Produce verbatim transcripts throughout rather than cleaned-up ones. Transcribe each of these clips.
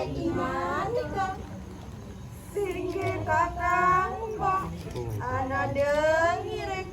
Iman ka. Sing kakang, Mbok. Ana dengiring.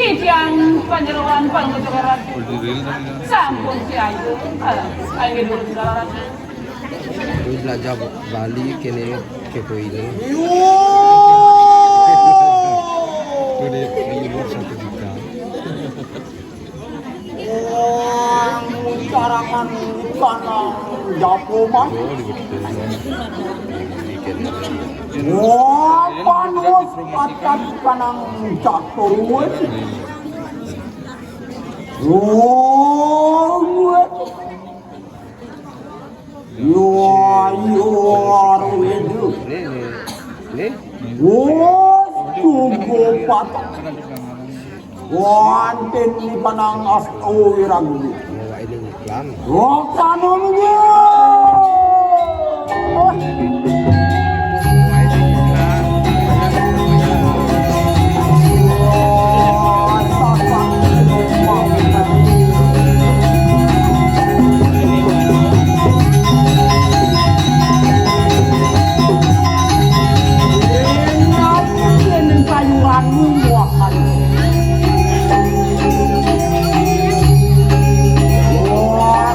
Titiang panyeroan pangujuran sampun siayu. Ayo dulu segala ratu. Kuwi belajar Bali kene kepo ini. Kuwi di luar satu juta. Wah, ngucarakan kanang japo, Mas. Oh, di betul. Wah, panut akan kanang japo, wes. Wah, wes. Yo, yo, aru itu. Nih, nih. Nih. Wah, tunggu patah. Wanten ni panang asto wirang. Bawa ini iklan. Waktu nunggu. Wah,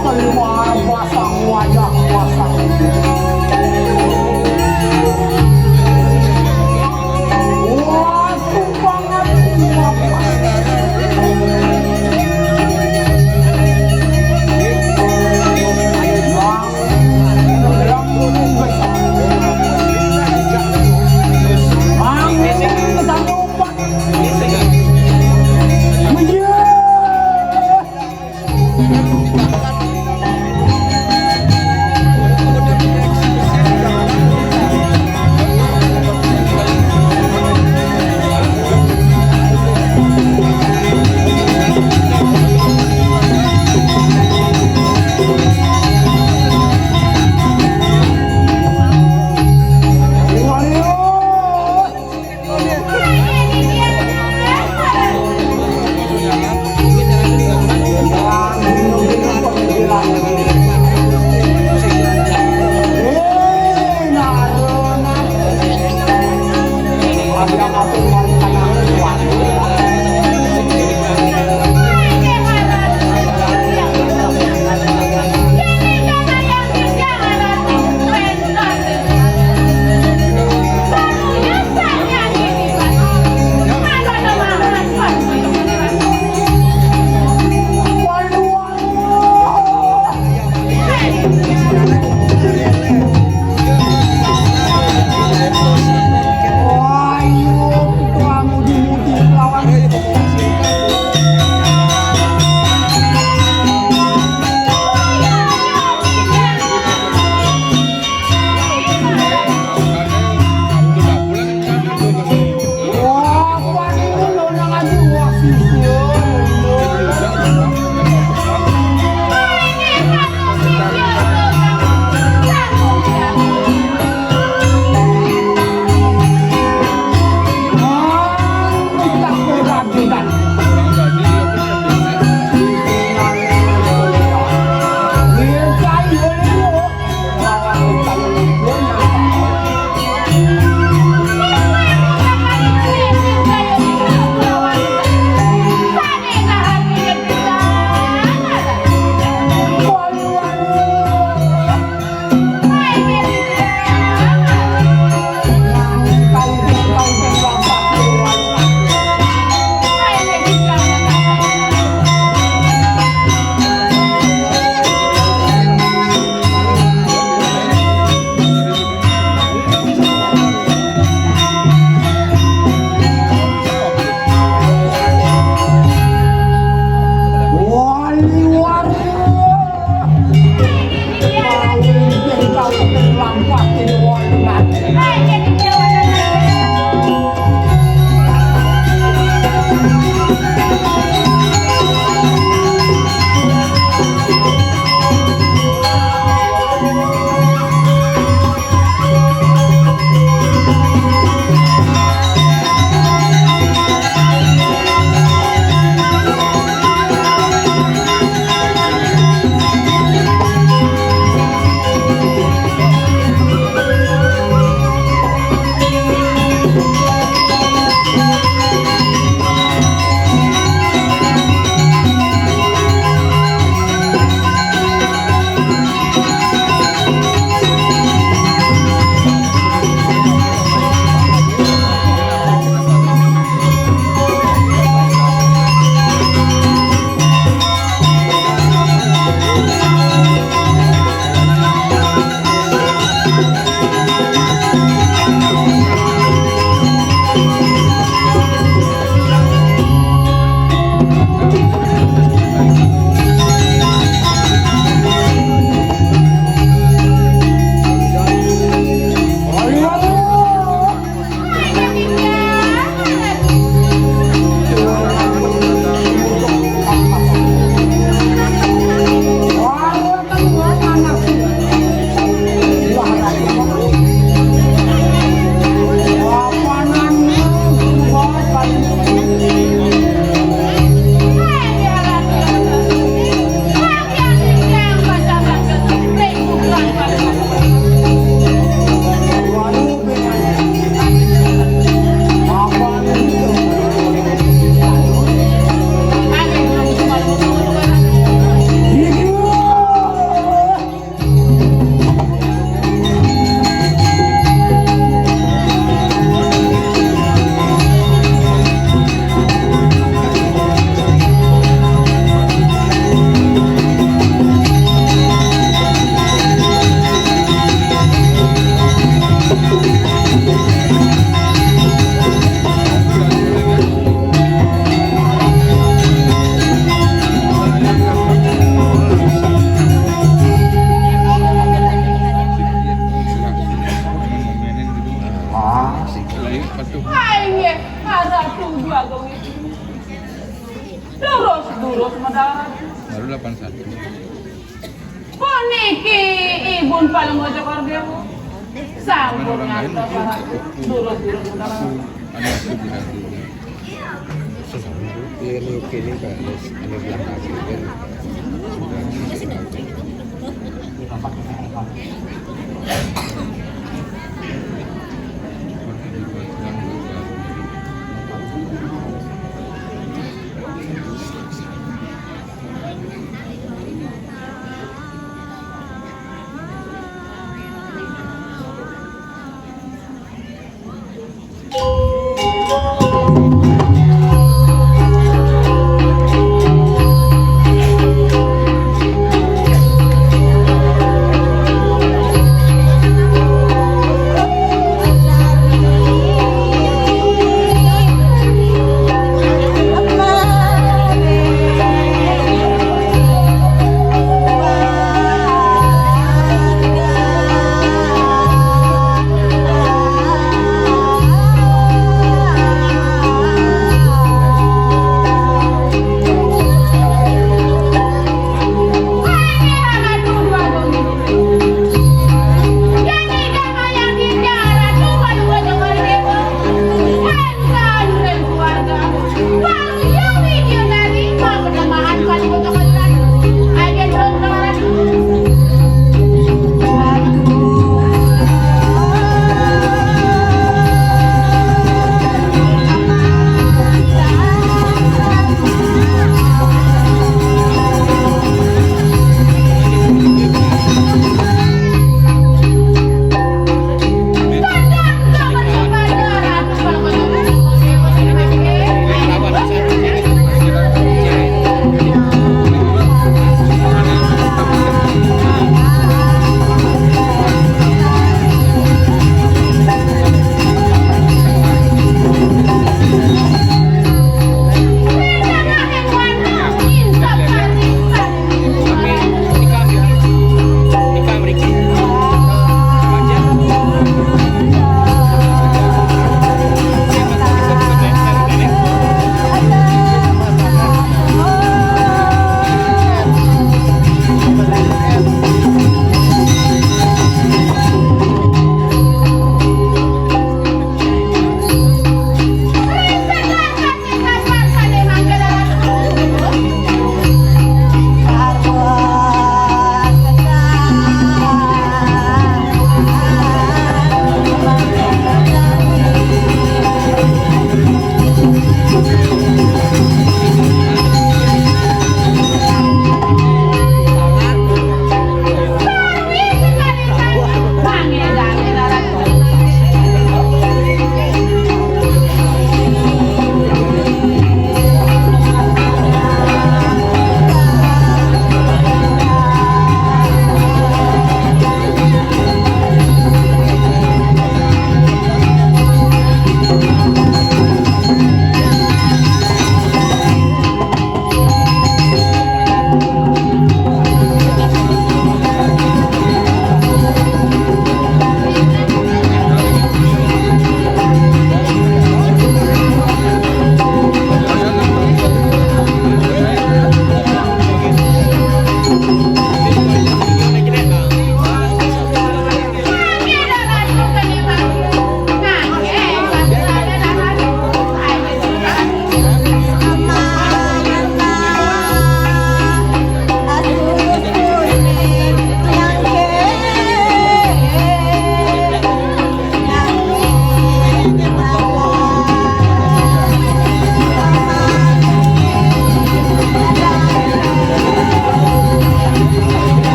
keluar pasang wajah, pasang. Baru delapan satu. Puniki ibun paling ojo karo dewa. Sampun ngantos para durus-durus. Anu, aku bilang dulu. Ini kini kan, ini bilang lagi kan.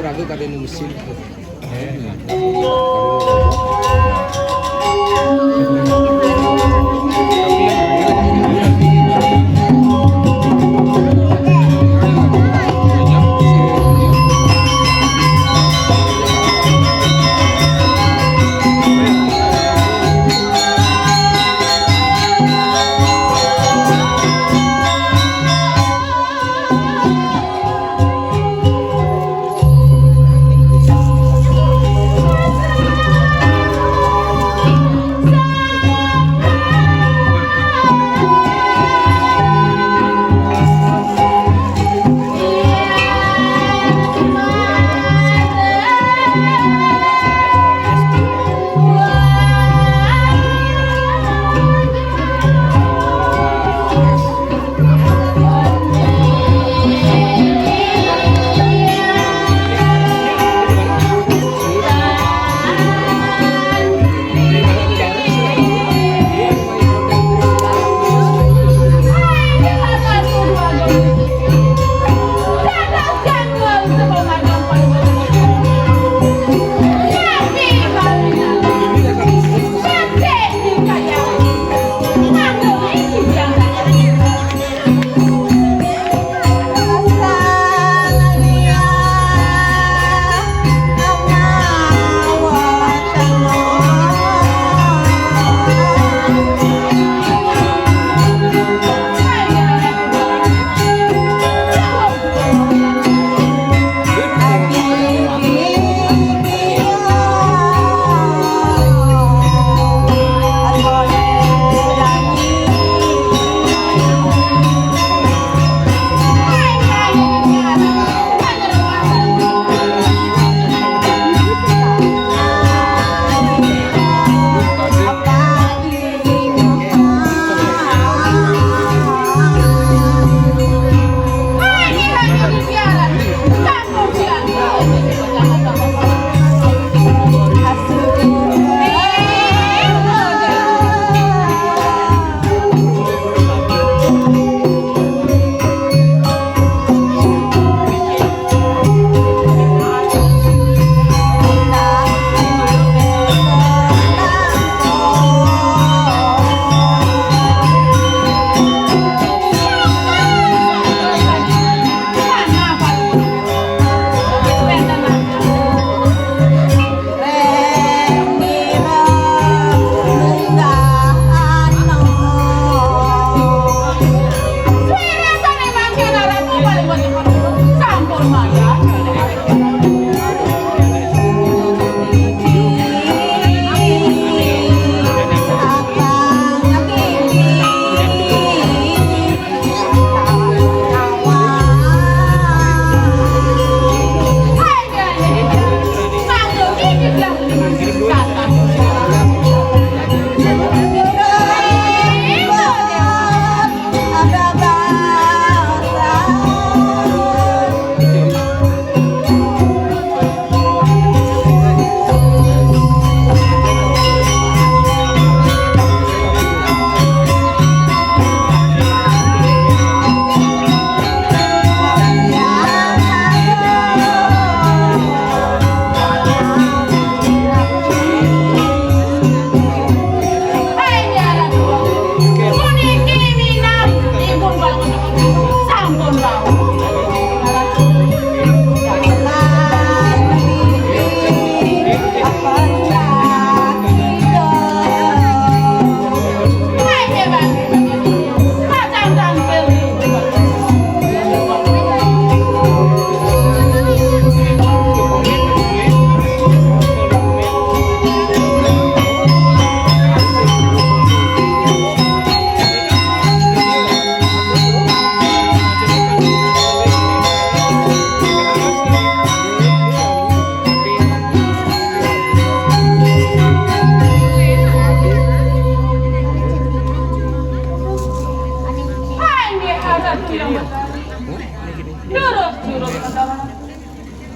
Aku kadang mesin.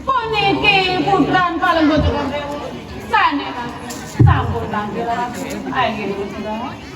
Puniki putran paling boten. Sane, Mas. Sampun tampil. Ayo, Mas.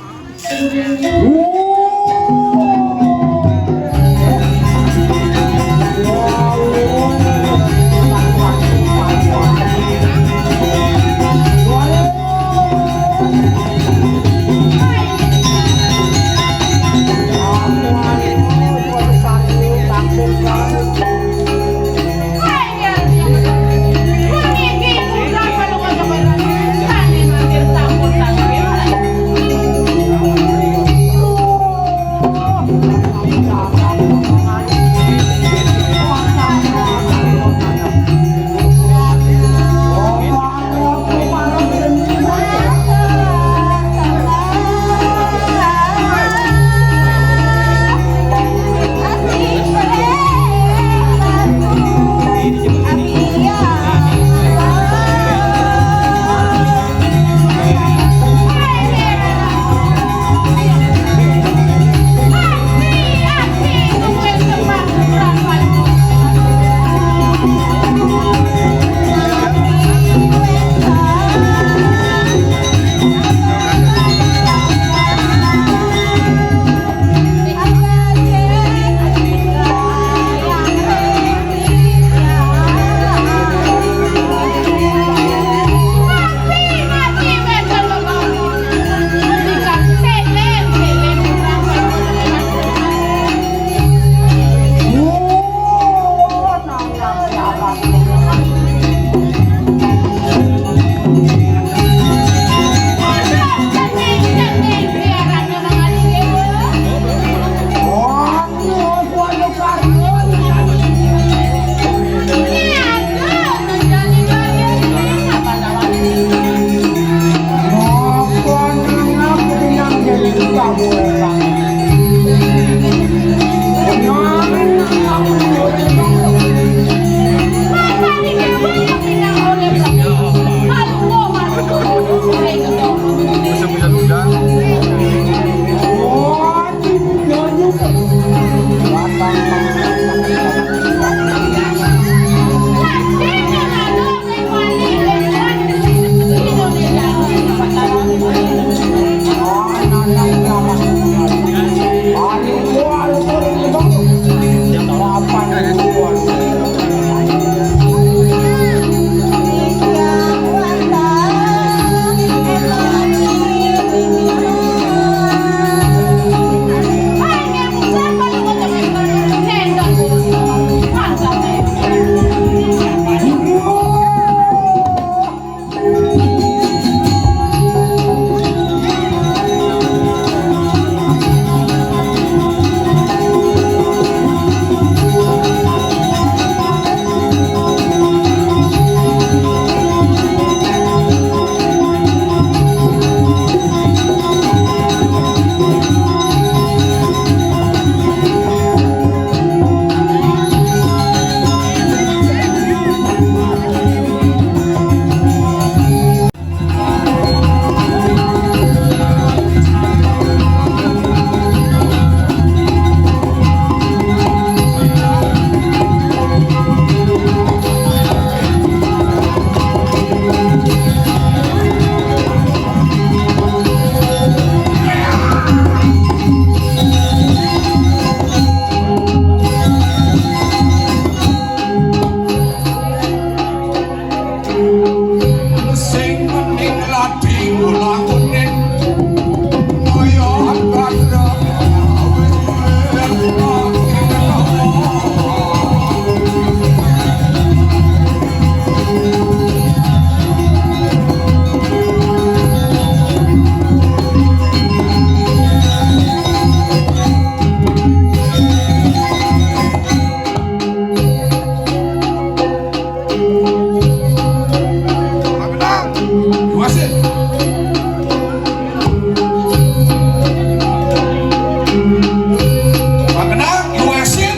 Makna luasin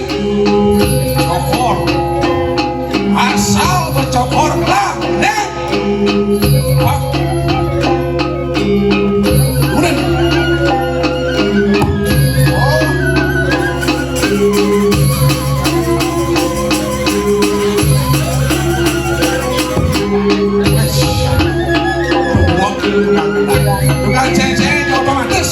cokor. Asal becokor lah, nih. Wah. Udah. Oh. Tukang ceng-ceng otomatis.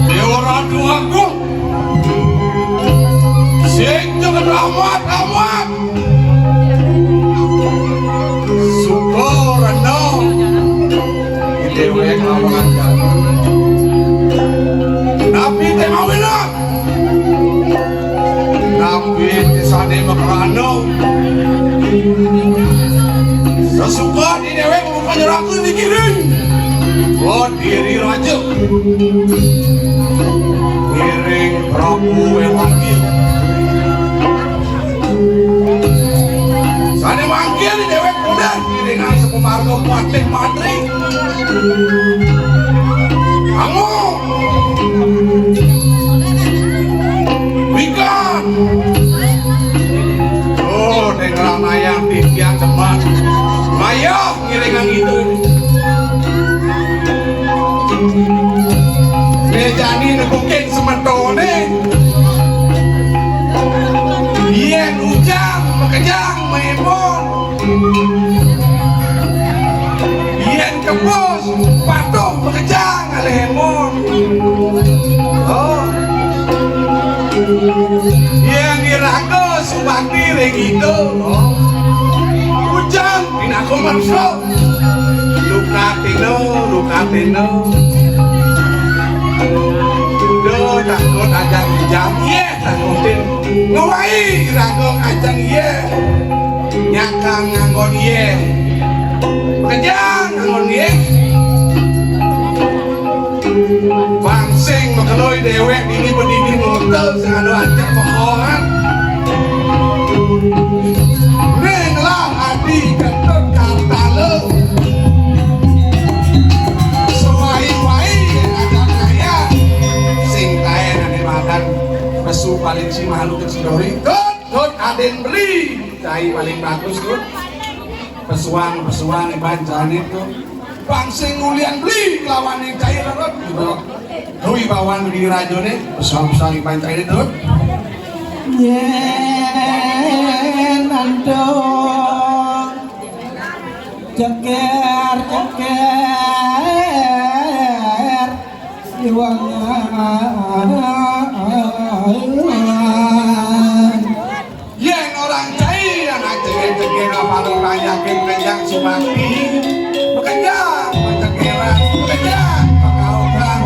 Déwa Ratu Agung. Sing jangan amat-amat. Suka rena. Déwék lawan. Napi té mawinan? Napi té sané makrana? Sesuka di déwék muka nyeraka dikiring. Oh, diri raja. Ngiring Prabu Éwangi. Sané mangkin déwék udah ngiringan sepuh marga patih mantri. Kamu. Wikan. Oh, dengan ayam titian depan. Mayah ngiringan gitu. Né jani nepukin semetoné. Yén ujan makejang maémon. Yén kebus patuh makejang alih émon. Oh. Yén iraga subakti ring ida. Oh. Ujan pinaka mantra. Lukatina, lukatina. Duh, takut ajang jam. Yé, takutin. Ngawai raga ajang yé. Nyakang nganggon yé. Kejang nganggon yé. Bang sing makeloi déwék dini bedini motor sing ada ajak pekoran. Ning lah adi Ketut Kartala. Sewai-wai ada kaya sing kaé ane madan pesu paling si malu ke sidori. Tut, tut, adin beli. Cai paling bagus, Tut. Pesuang, pesuang iban cai, Tut. Bang sing ulian beli lawan ning cai, Tut. Doi bawan di raja ne, pesuang-pesuang iban cai, Tut. Yen antuk ceker, ceker, iwang. Yen orang cai anak ceker-ceker, apa orang yakin kenyang sumati, bekerja, pencekeran, bekerja, pakaukan.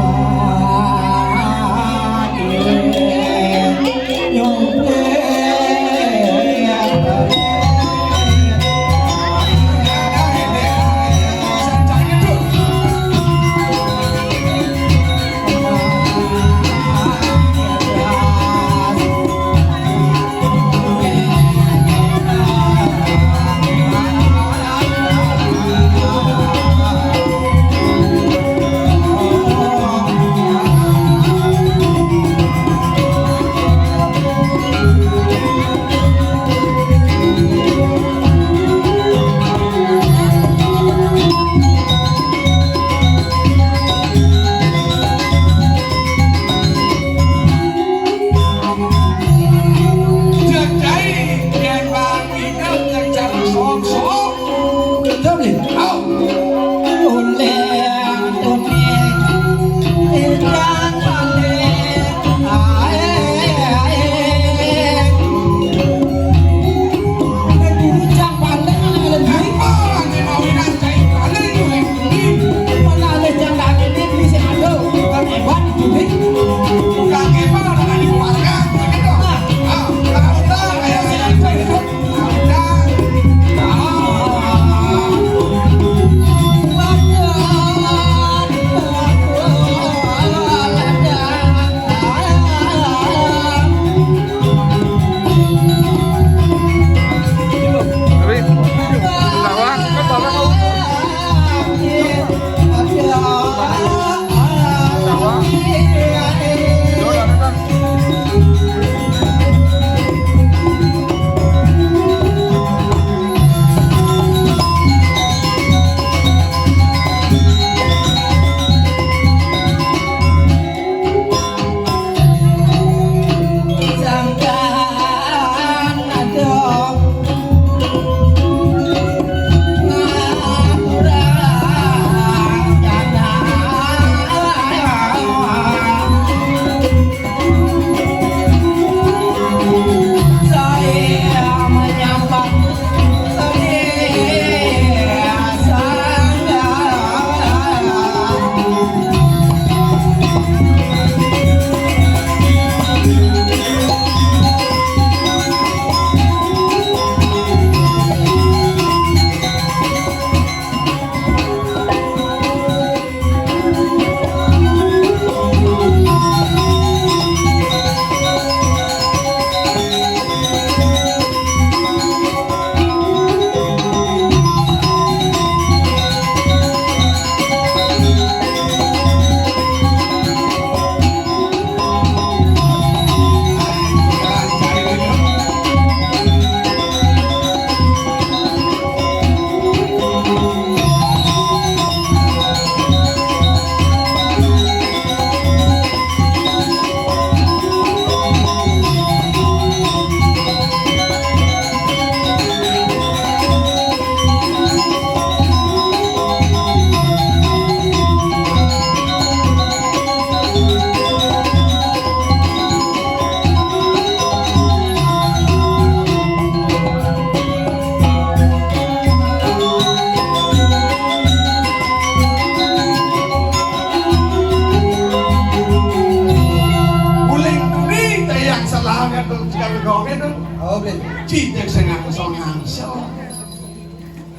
Sing angsel-angsel.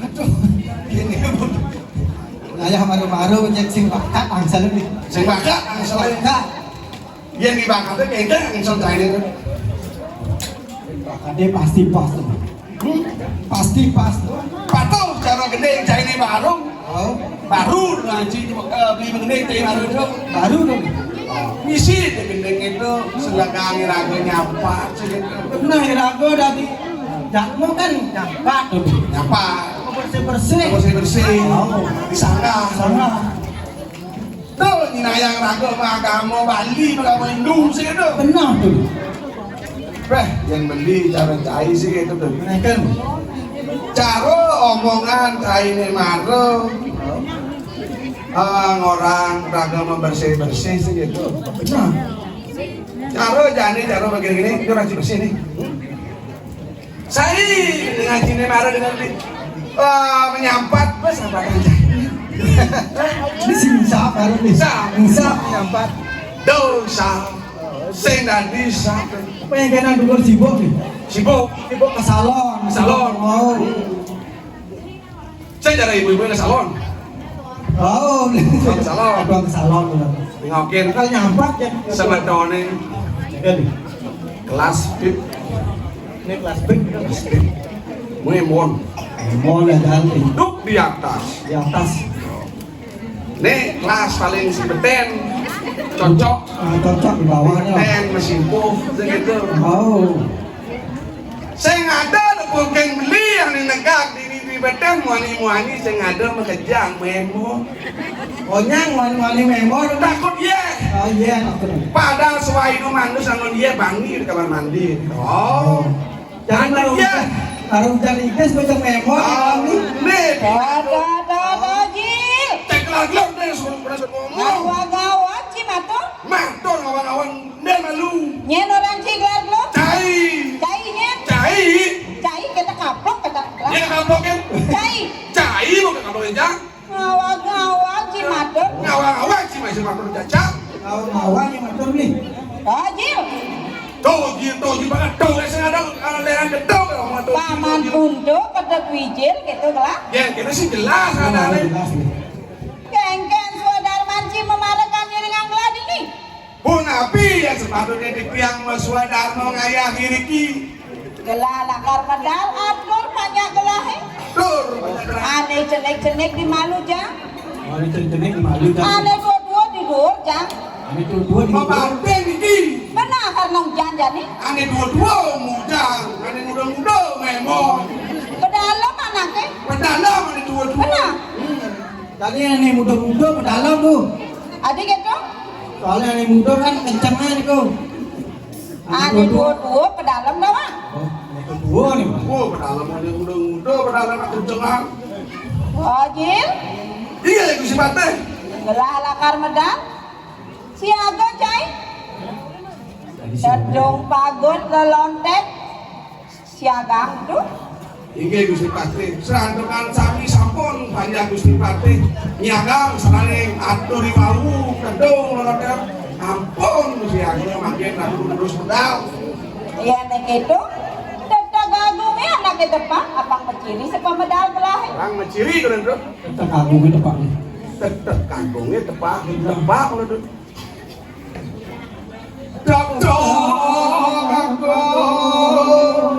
Aduh, ini pun. Ayah maru-maru cek sing bakat angsel nih. Sing bakat angsel. Bakat. Yang dibakatnya beda angsel cainé. Bakatnya pasti pas tuh. Hmm? Pasti pas tuh. Patuh cara gedé cainé baru. Oh. Baru ngaji, eh, beli gedé cainé baru itu. Baru dong. Misi gedé itu selegang iraga nyapa gitu. Nah, iraga dari Jatmu kan nyapa tuh. Nyapa. Bersih-bersih. Bersih-bersih. Oh. Disangga. Sangga. Tuh, nyinayang raga mah agama Bali, agama Hindu sih gitu. Benar tuh. Béh, yang beli cara cai sih gitu tuh. Kan. Cara omongan cainé mara. Ah, ngorang raga mah bersih-bersih sih gitu. Benar. Cara jani, cara begini-gini, itu rajin bersih nih. Saya dengan cine marah dengan di, eh, menyampat, bos, apa aja. Ini si Musa baru nih. Musa. Musa menyampat. Dosa. Sing dadi sa. Apa yang kena dulu sibuk nih? Sibuk. Sibuk ke salon. Ke salon. Oh. Saya cara ibu-ibu ke salon. Oh, ke salon. Abang ke salon. Ngokin. Kalau nyampak ya. Sama Tony. Kelas pip. Ini kelas pip. Kelas pip. Muimon. Muimon ya, dan duduk di atas. Di atas. Nih, kelas paling si beten. Cocok. Ah, cocok di bawahnya. Beten, mesin puf, gitu. Oh. Sing ada mungkin beli yang negak di, di, di beten, muani-muani, sing ada makejang, memo. Oh, nyang muani-muani memo. Takut, iya. Oh, iya, takut. Padahal suai nu mandus, angon iya, bangi di kamar mandi. Oh. Jangan. Iya. Kalau hujan iges, macam memo. Oh, nih. Ada, ada, ada, Jil. Cek lagi, udah suruh, udah suruh ngomong. Gawat, gawat, si Matur. Matur ngawang-ngawang, ndén malu. Nyén orang ci gelar lu? Cai. Cai nyén? Cai. Cai kita kaplok, kita kaplok. Dia kaplok kan? Cai. Cai mau kaplok aja. Ngawang-ngawang ci Matur. Ngawang-ngawang ci Matur caca. Ngawang-ngawang ci Matur nih. Tojil. Tojil, tojil banget. Tuh, saya ada kalau leran gedung kalau mau tuh. Paman Punto, kedek wijil gitu gelah. Ya, kita sih jelas ada. Jelas nih. Kéngkén sué Darman ci memarakan ngiringang gelah dini. Punapi yang sepatutnya dipiang masuwa darma ngayah iriki. Gelah lakar medal atur panjak gelahé. Tur. Ané cenik-cenik di malu, Jang. Ané cenik-cenik di malu, Jang. Ané dua-dua di duur, Jang. Ané dua-dua di duur. Mabanting iki. Benar, karena hujan jani. Ané dua-dua mujang, ané muda-muda memon. Pedalem anaké. Pedalem ané dua-dua. Benar. Hmm. Tadi yang ini muda-muda pedalem tuh. Ada gitu? Soalnya yang muda kan kencengnya itu. Ada dua-dua pedalem dah, Mak. Oh, yang kedua nih. Oh, pedalem ada muda-muda, pedalem kencengan. Oh, Jil. Iya, itu si Patih. Gelah lakar medal. Siaga, Cai. Tedung pagut lelonték. Siagang tuh. Inggih Gusti Patih, srantokan sami sampun panjang Gusti Patih nyagang saraning atur iwau kedung lelodar. Ampun Gusti Agung mangkin aku terus medal. Iya nek itu, tetap agungnya anak itu Pak, apa meciri sepemedal kelahi. Orang meciri keren tuh. Tetap agungnya tepak. Tetap agungnya tepak, tepak lho tuh. Dok, dok, dok.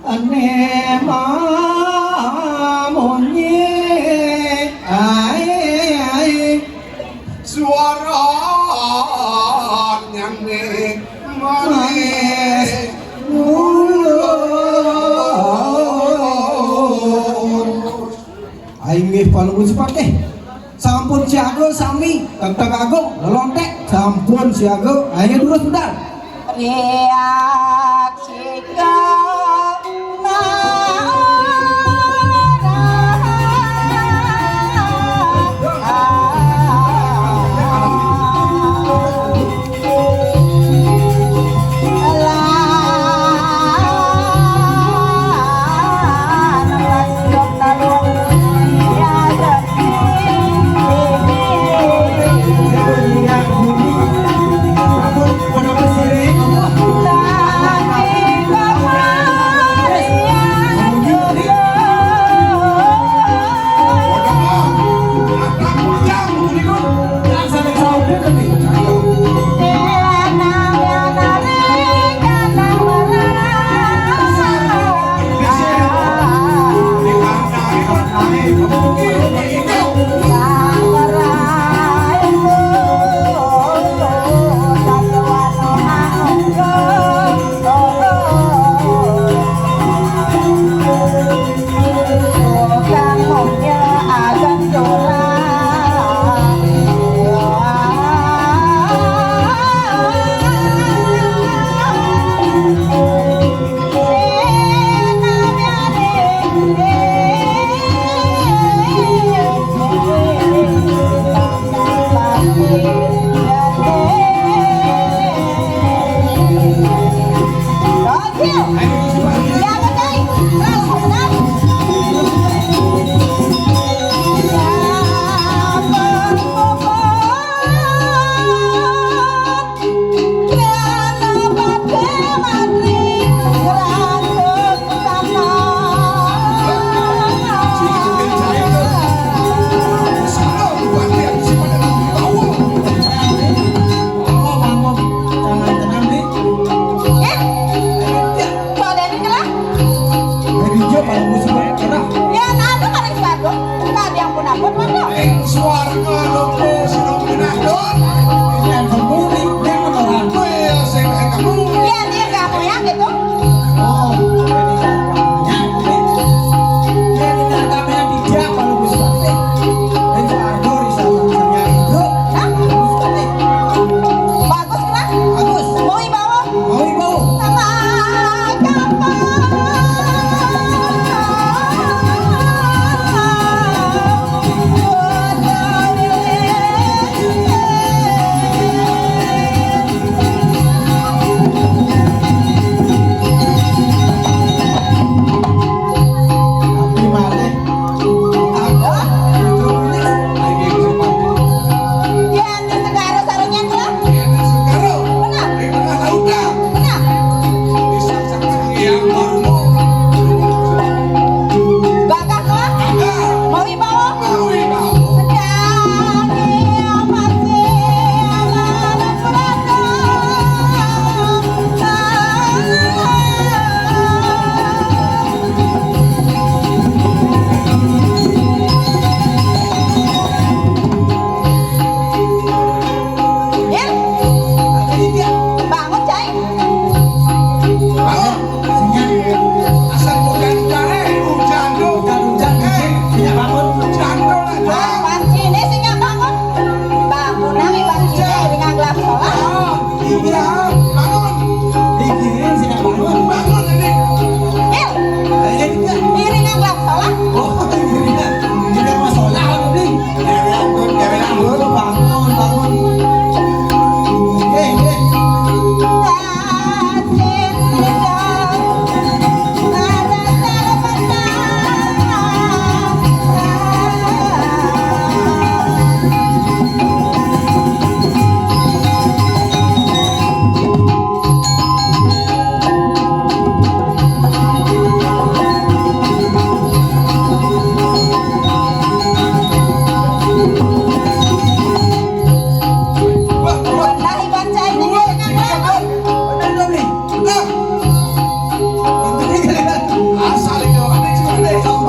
Ane mamunyi, ai, ai. Suara nyane manis mulus. Ai nggih, Palungguh Sipatih. Sampun siaga sami, Tentang Agung, lelonték, sampun siaga, ayo terus bentar. Riak sika marah.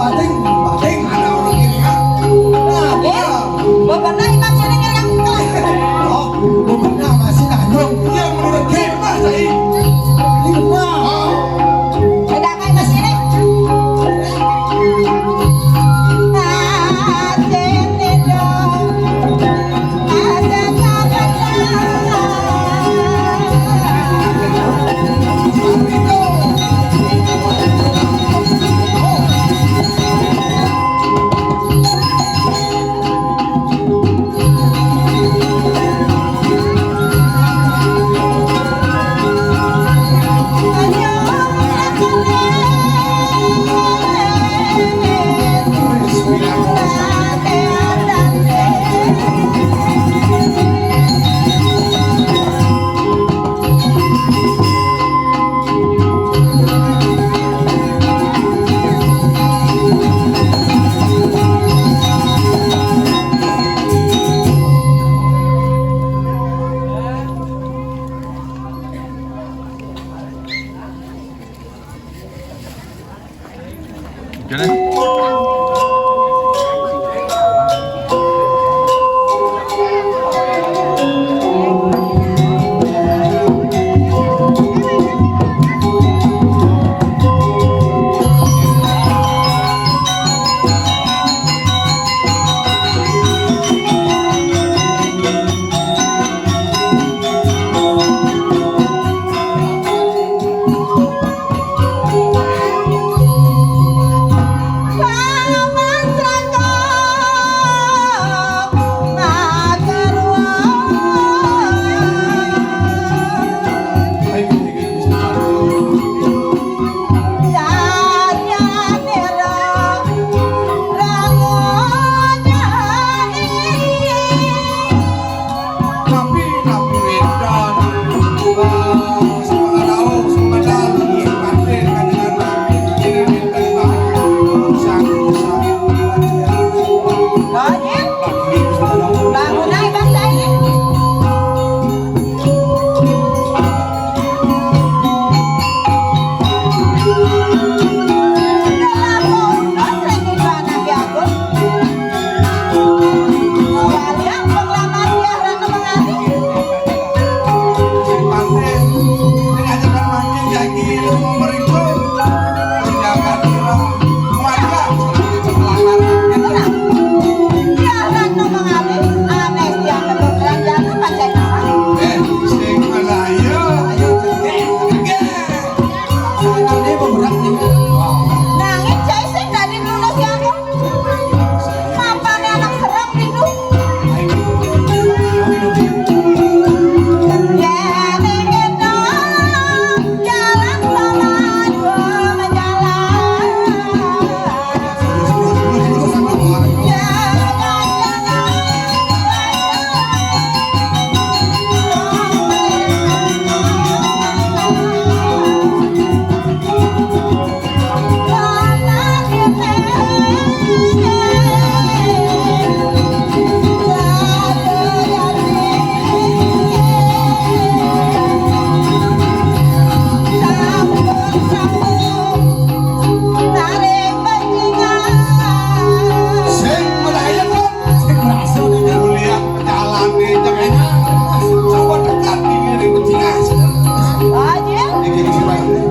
Pating, pating, ana urang kiri, ha? Nah, iya. Bebenah iman sini kiri kan? Oh, bebenah masih nanyong. Iya, menurut kita, saya. Ini benar. Oh. Beda kayak masih ini. Nah, sini dong. Tapi, tapi wedan, eh, semangat tahu, semangat tahu, semangat tahu, ini wedan, Bang. Usah, usah. Bangun, bangun, ayo, Bang Said. Nanging cai sing dadi nulus ya aku. Mapane anak serem niku. Yen iki to jalan sama dua menjalan. Sing merayap, sing merasa nih, kuliah jalan nih, cek enak. Coba dekat ini, ribet sih, ah. Aja. Ini, ini, ini.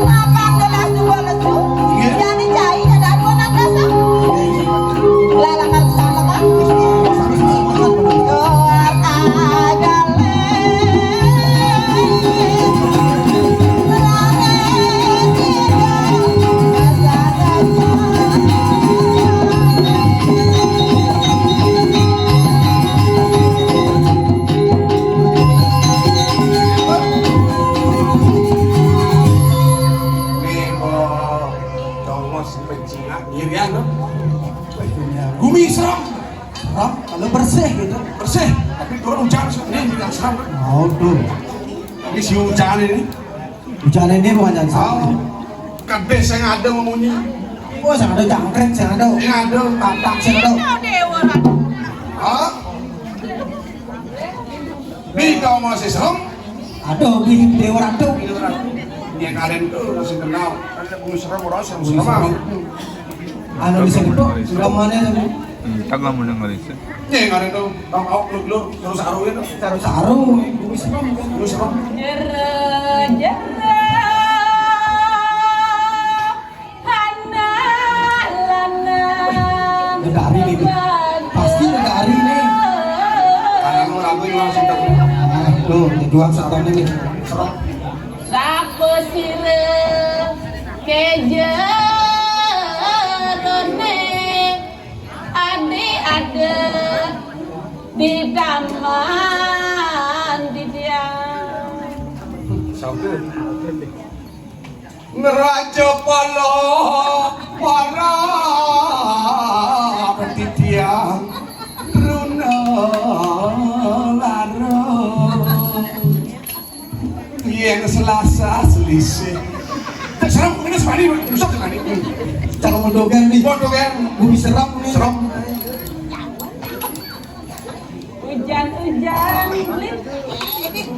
Makan gelas dua lesu. Iya. Jadi cai ada dua enam belas, ah. Iya, iya. Lah, lah, harus sama, kan? Harus sama, harus sama. Doa aja, Le. Tongos pencingak ngirian, no? Gumi serem. Serem, kalau bersih gitu. Bersih, tapi turun hujan, ini yang serem, kan? Aduh. Ini si hujan ini. Hujan ini bukan hujan serem. Oh. Kabeh sing ada memunyi. Oh, sing ada jangkrik, sing ada. Sing ada. Tatak, sing ada. Hah? Bika masih serem? Aduh, di Dewa Ratu. Dewa Ratu. Yang kalian tuh masih kenal. Kan ada pengen serem, orang serem-serem. Serem. Anu di sini tuh, sudah mana? Hmm, tangga mau dengerin sih. Nih, nggak ada tuh. Tong auk lu, lu, terus aru itu. Saru-saru, gue bisa. Terus apa? Jero, jero, anak lanang. Negari nih. Pasti negari nih. Karena mau lagu yang langsung tak. Nah, tuh, tujuan sekarang ini. Serok. Sapa sira kejerone adi ada di taman didian. Neraja pala para petidian runa larung. Yen Selasa selisih. Serem, ini semani, rusak semani. Cakep mondokan nih. Mondokan. Bumi serem nih. Serem. Hujan-hujan, beli.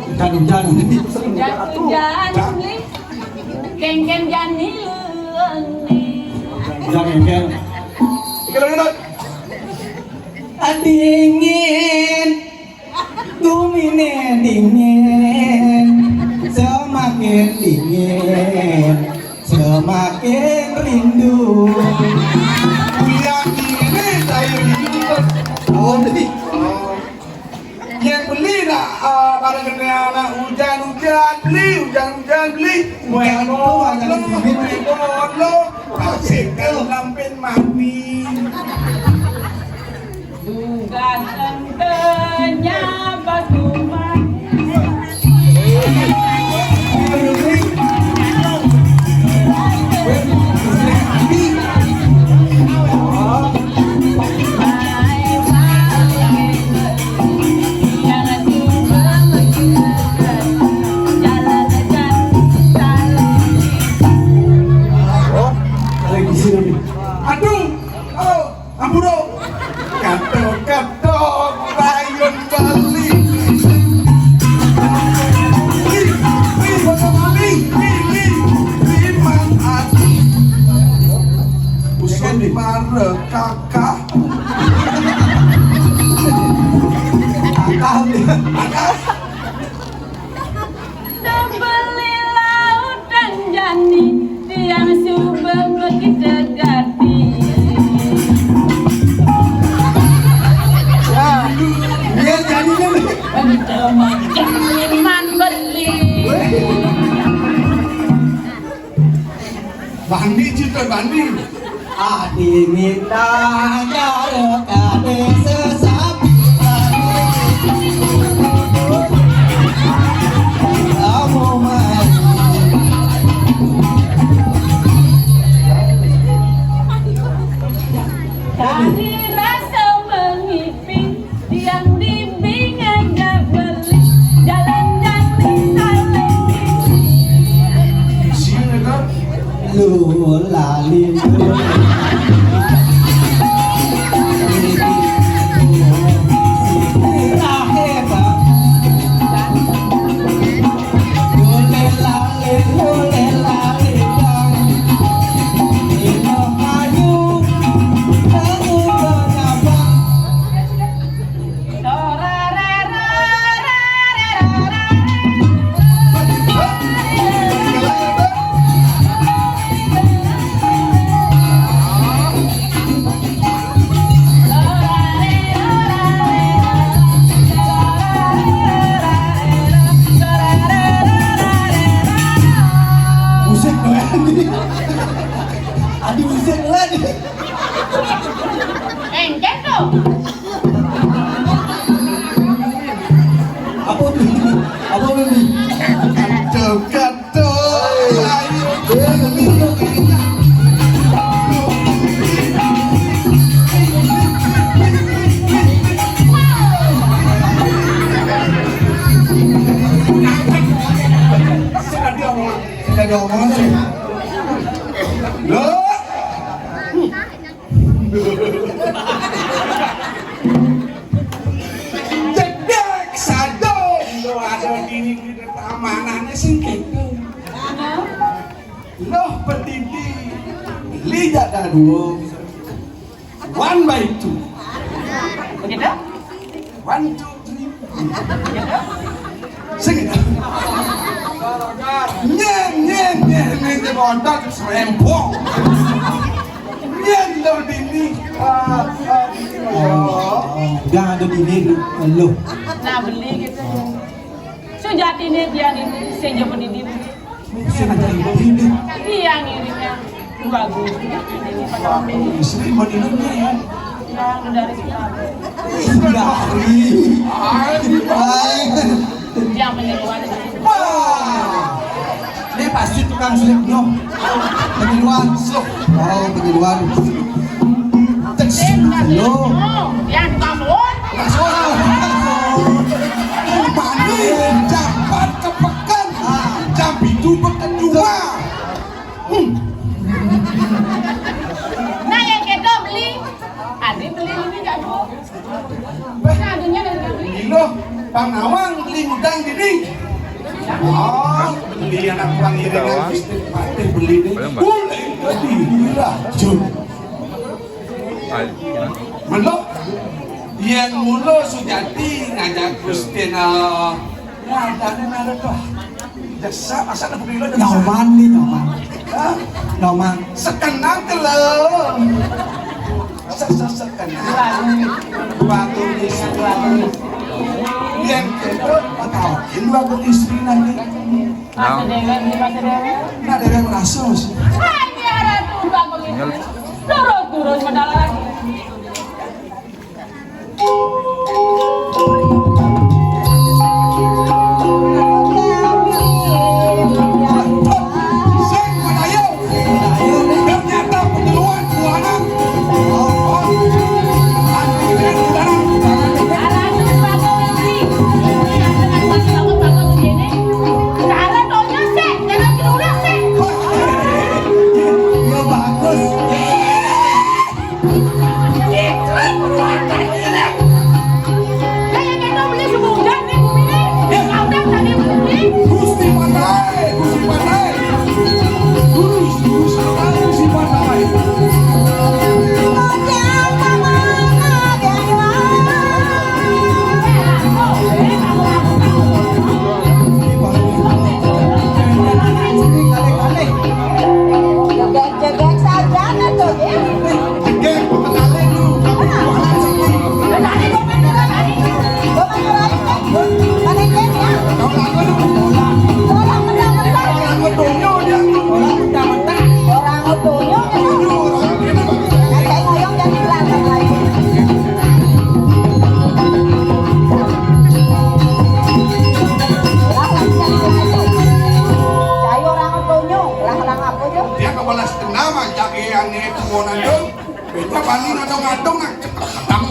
Hujan-hujan. Hujan-hujan, beli. Kengken jani luwene. Hujan kengken. Iki lho, Dok. Dingin. Gumine dingin, semakin dingin, semakin rindu. Kuliah ini saya rindu. Oh, jadi. Yang beli nak, eh, pada kena anak hujan-hujan, beli hujan-hujan, beli. Hujan itu ada di bibir. Lo, kasih ke lampin mati. Bukan tentenya batu manis. Aduh, oh. Ampura. Kathok-kathok payun Bali. Li, li, bocah Bali. Li, li, li, mang ati. Usun mare kakah. Kakah, kakah. Sebeli lautan jani, tiang suba begitu gati. Ya, dia jani kan. Teman beli. Bandi, cinta Bandi. Adi minta jare kade sesap. Kamu mari. Tadi rasa mengiping. Tiang di bingkai beli, jalan-jalan saling. Lu lali. Musik doyan. Aduh, musik lagi. Engkek dong. Apa tuh? Apa tuh? Kacau, kacau. Sudah diomongan, sudah diomongan sih. Loh. Cedek sadong lo ada di, di tamanane sing kento. Loh pedidi. Lidah dah dua. One by two. Begitu? One, two, three. Sing it. Nyeng, nyeng, nyeng, nyeng, di botak serempong. Nyeng, lo dini. Ah, ah, dini, Masya Allah. Jangan ada dini, lo. Nah, beli gitu. Sujati ini dia di sing pendidik. Sing pendidik. Dia ngirimnya. Bagus. Istri mau dilunya ya. Yang dari Singapura. Dari. Yang menyeruan. Wah. Ini pasti tukang slip nyom. Penyeruan slip. Oh, penyeruan. Tek slip lo. Yang tukang slip. Tukang slip. Mandi, jam empat ke pekan. Ah, jam itu bekerja. Hmm. Nah, yang kita beli, Adi beli ini jago. Nah, adanya dari beli. Ilo, Bang Nawang beli udang gini. Oh, beli anak Bang Irengan, Gusti Patih beli deh. Boleh, jadi racun. Melok, yang mula Sujati ngajak Gusti, nah, ngajak ni nara tuh. Jaksa, masa nak pergi dulu? Nyoman ni, Nyoman. Hah? Nyoman. Sekenang ke lo. Se-, se-, sekenang. Bagus istri. Yang kedua, matawakin bagus istri nanti. Masa dewek, masa dewek. Nah, dewek merasa sih. Hanya ratu bagus istri. Terus-terus modal lagi. Ternyata penyeruan buanan. Jegek saja na to, ya. Jegek, kenalin lu, tapi jualan sini. Kenalin, gua mah jualan. Gua mah jualan, kan? Mana Jek, ya? Orang mentang-mentang. Orang mentang-mentang. Orang mentang-mentang. Orang utuhnya, kan? Utuhnya, orang ini. Nah, saya ngoyong jadi gelar, kan, lagi. Lah, lagi jadi gelar, tuh. Saya orang utuhnya. Lah, orang apa, tuh? Dia kepala Kenapa jagi ane tuwonan yo? Beda bani ngadong-ngadong nang cetek gedang.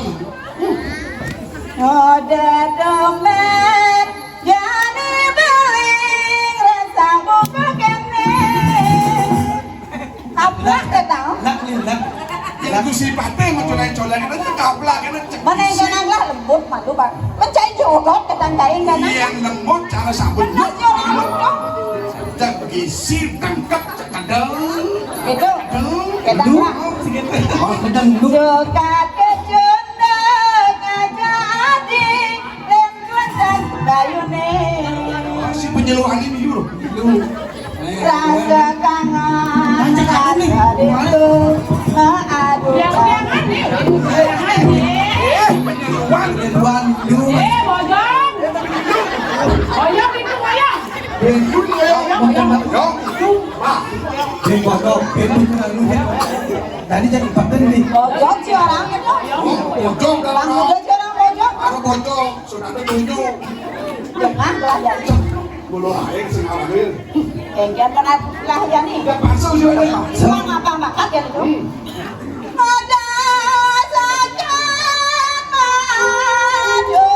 Ada dompet, jani beling, rasa buka kene. Abah teh tahu? Nak, nak. Yang itu sifatnya mau colek-colek, itu gablak, itu cek. Mana yang bisi. Kena lah lembut, malu, Bang. Mencari jodoh, ketang kain, kan? Yang lembut, cara sambut. Benar, jodoh, dong. Dan berisi, tangkap, Kedeng. Itu. Kedeng. Kedeng, Pak. Oh, kedeng, lu. Suka kecundang aja adi, lengkutan bayune. Si penyeluhan ini, yuk. Lu. Rasa kangen. Lanjut aku nih. Ada itu. Aduh. Yang jangan nih. Yang jangan nih. Eh, penyeluhan. Penyeluhan, lu. Eh, bojong. Bojong itu, bojong. Bendut, ayo. Bojong, bojong. Wah. Bendut, bendut, bendut. Tadi jadi paten nih. Bojong si orangnya tuh. Bojong, Bang, udah si orang bojong. Aku bojong, sudah ada tunjuk. Jangan lah ya. Bulu aing sing awalnya. Eh, jangan pernah lah ya nih. Udah pasang sih, udah. Cuma ngapa makan ya itu? Hmm. Ada saja maju.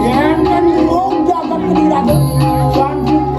Yénten rong jagat Kediri Raden, sampun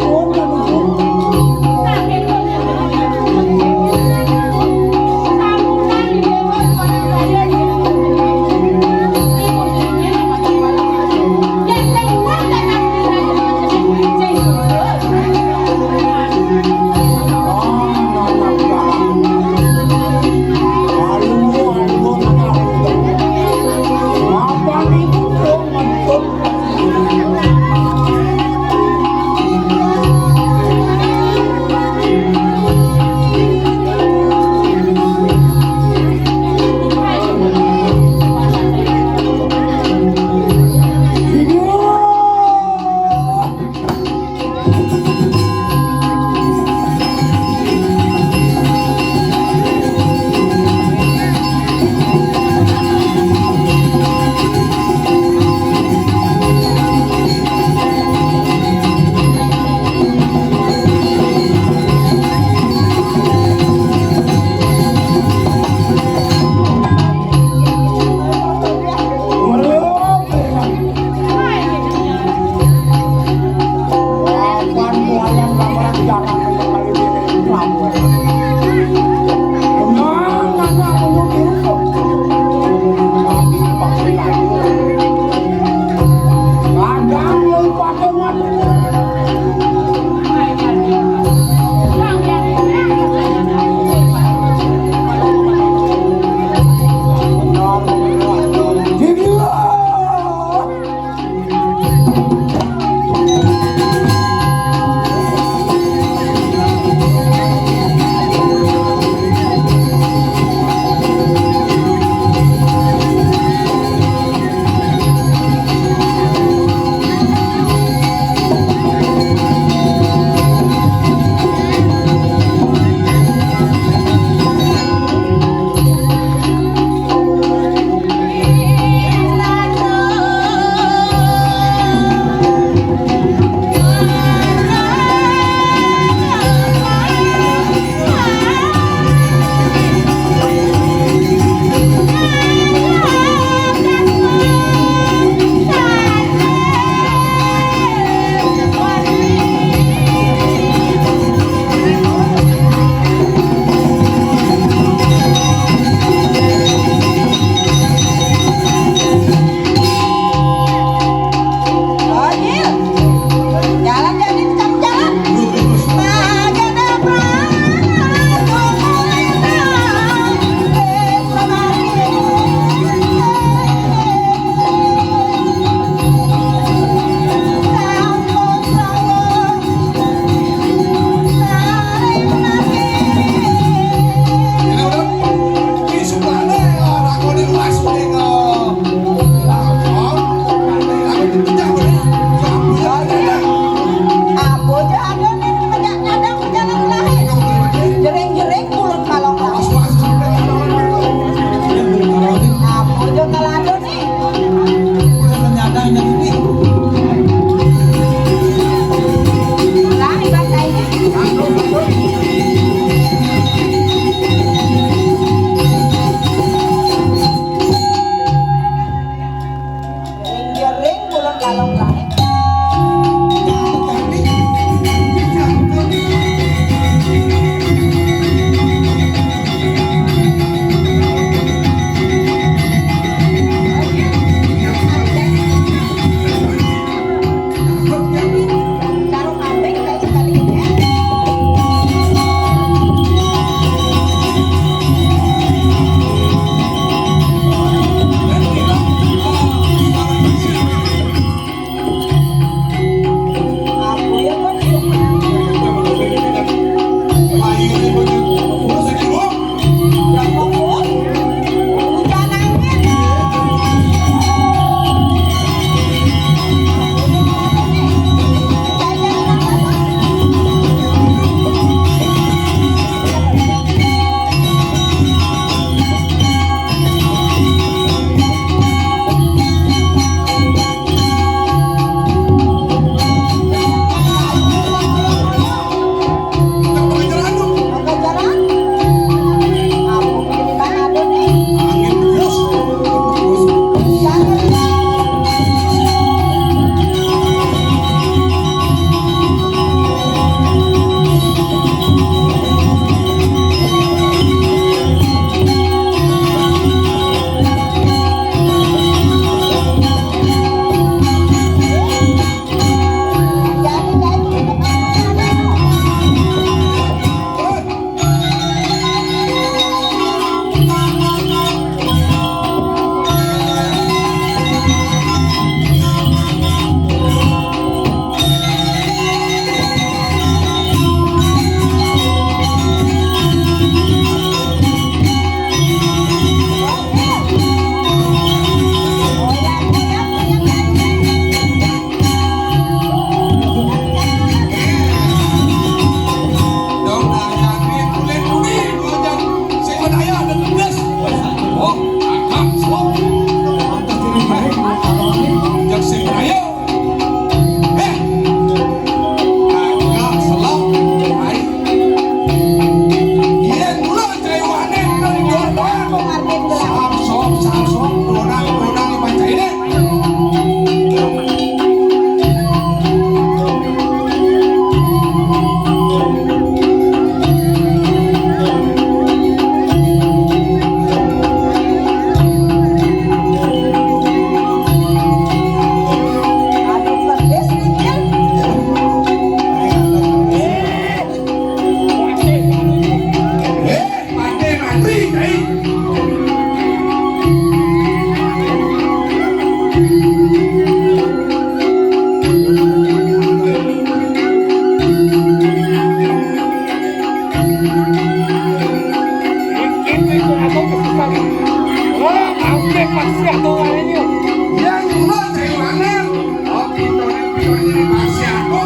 Yang kula cai lanang, oh, kita ini, kita ini masih aku.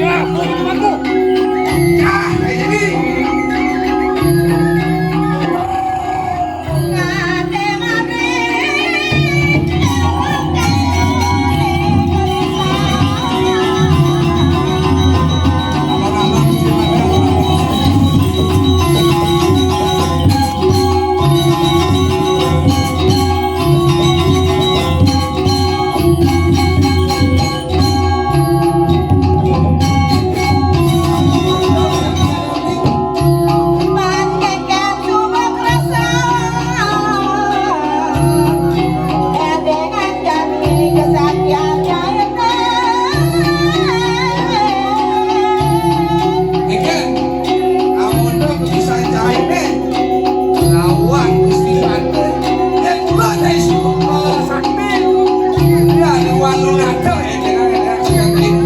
Ya, aku. Ya, kayak gini. Amun bisa jaine lawan Gusti Ratu, ya kula cai suka sakti. Ya, lawan lu ngaco, ya, jangan, ya, jangan.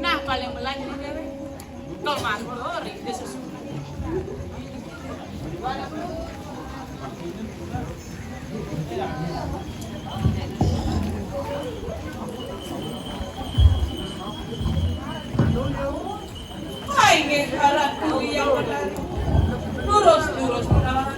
Nah, paling melanjut dewek. Kalau mangkuri, dia susu. Hai, nggih, harapku yang benar. Lurus, lurus, benar.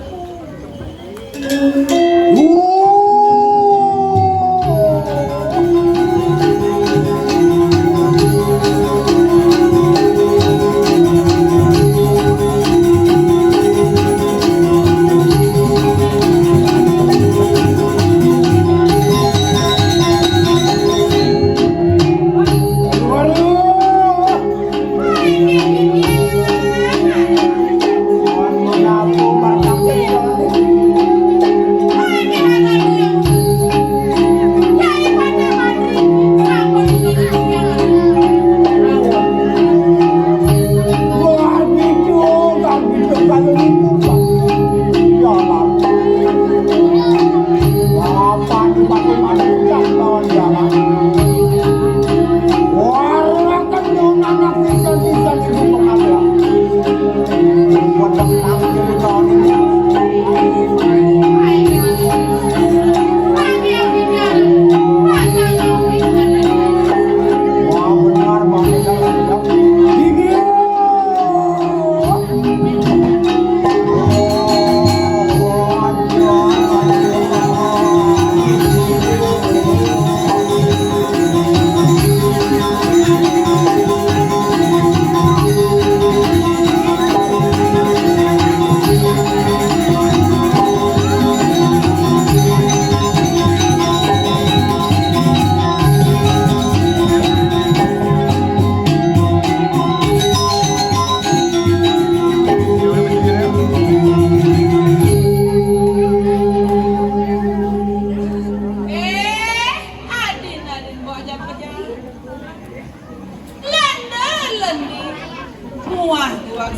Muah, tuang.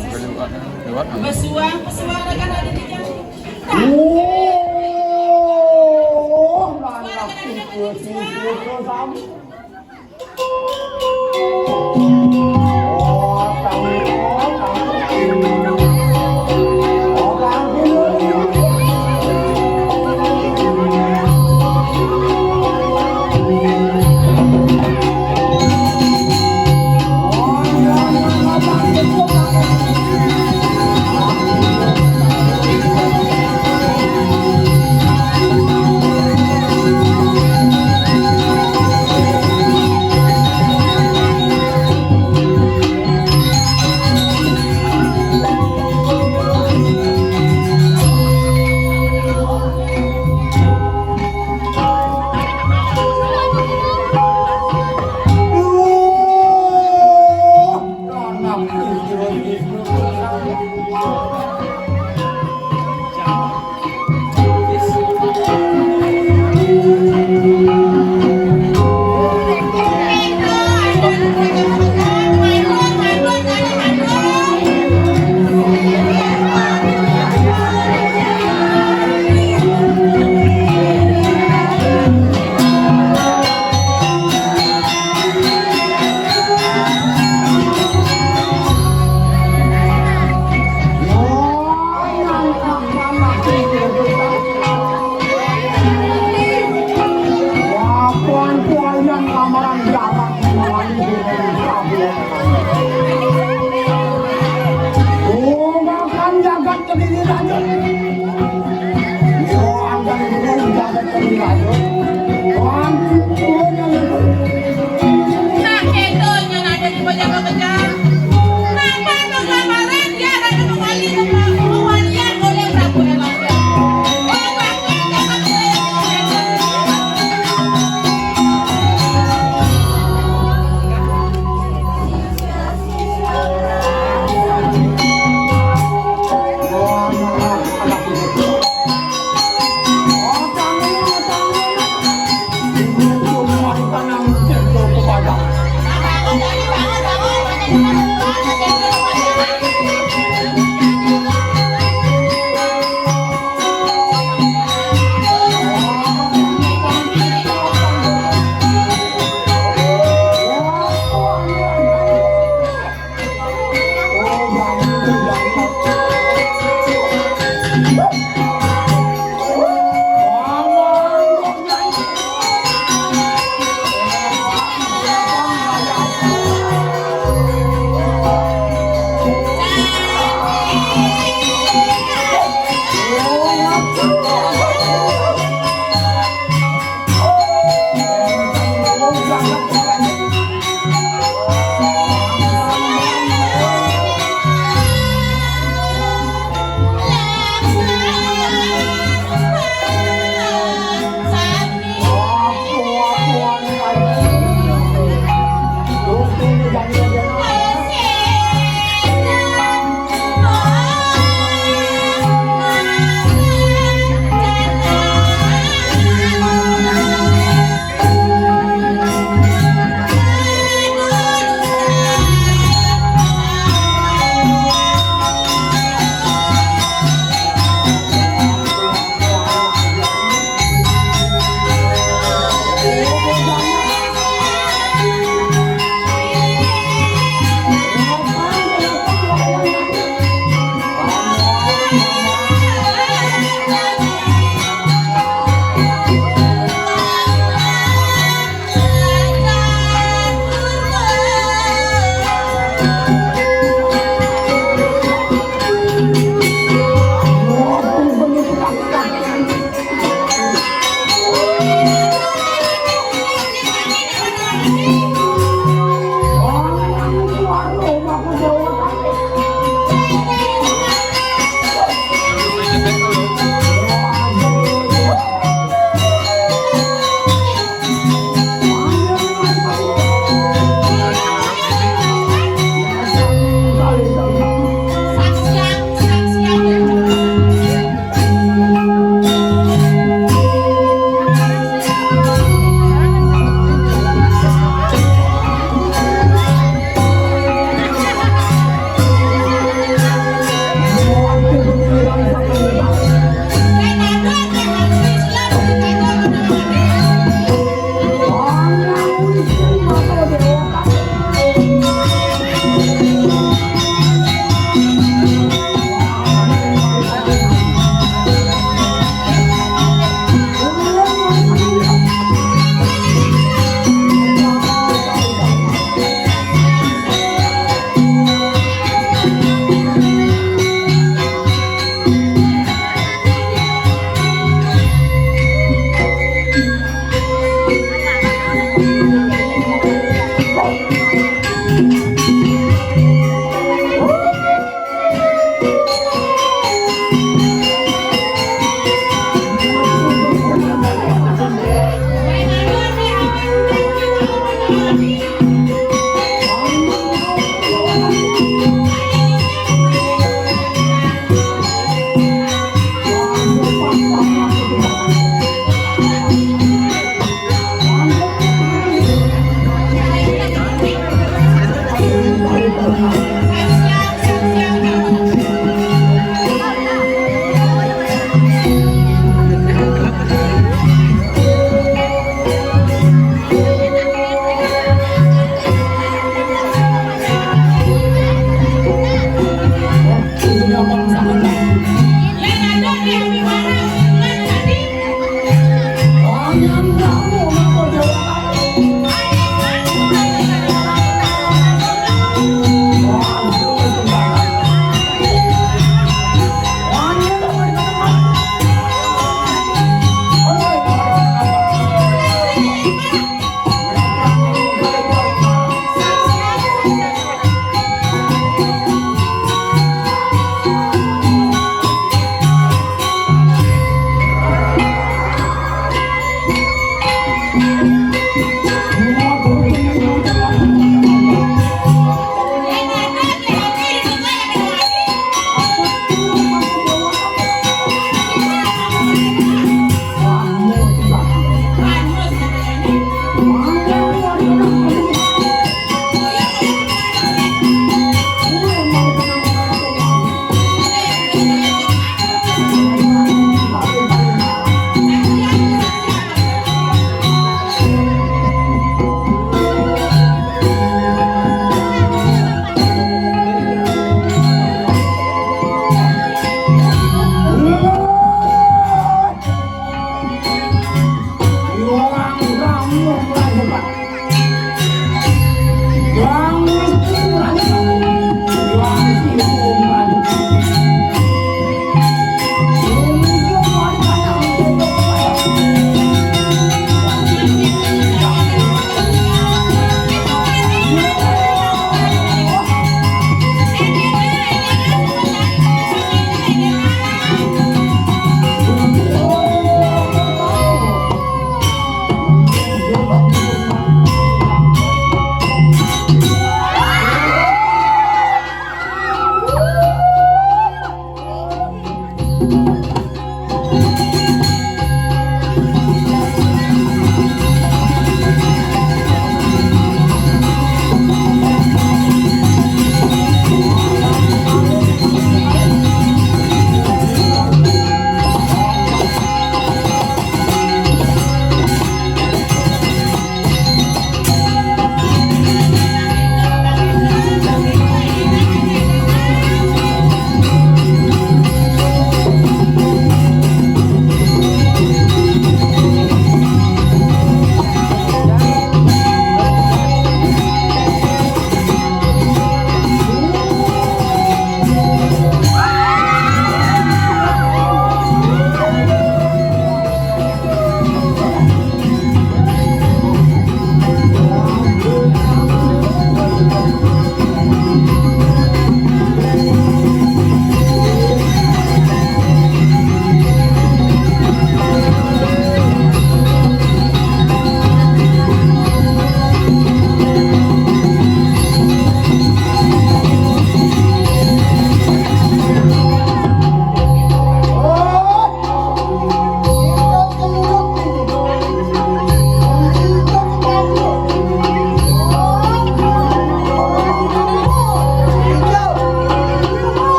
Pesuang, pesuang dengan ada di jam. Nah, itu yang ada di Bojonegoro. Napa itu gambaran dia ada kembali ke kembalian oleh Prabu Erlangga?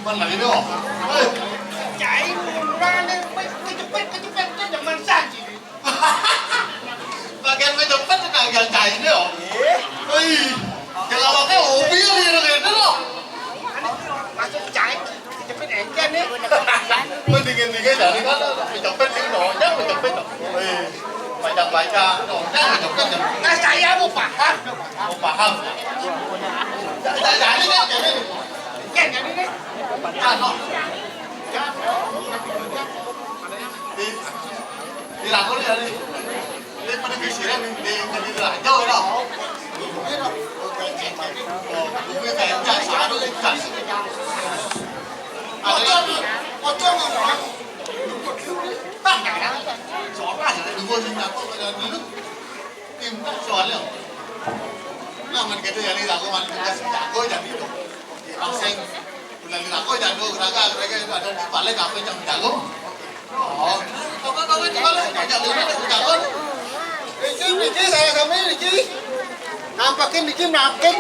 Mana ini, oh? Eh. Cai murah nih, kecepet, kecepet, kan zaman saja. Bagian kecepet, nah, yang cai ini, oh. Eh. Hei, yang awaknya hobi ya, ini, ini, loh. Masuk cai, kecepet aja nih. Mendingan, mendingan, jadi kan, kecepet ini, loh. Yang kecepet, loh. Eh. Baca-baca, oh, jangan, jangan. Nah, saya mau paham. Mau paham. Jangan, jangan, jangan. Jangan, jangan, jangan. Jangan, no. Di, di lagu ni, di, di pada pikiran ni, di, di, di raja lah. Oh, bukan kayak macam satu, bukan. Ada lagi. Pocong, pocong, pocong. Soalnya ada dua sing jago, ada dulu. Tim tak soalnya. Nah, man kita jadi lagu, man kita sing jago jadi itu. Langsung udah lagu jago, geraga, geraga itu ada di balik apa yang jago. Oh, apa, apa, coba lah, jago, jago. Niki, niki, saya kami, niki. Nampakin niki, nampakin.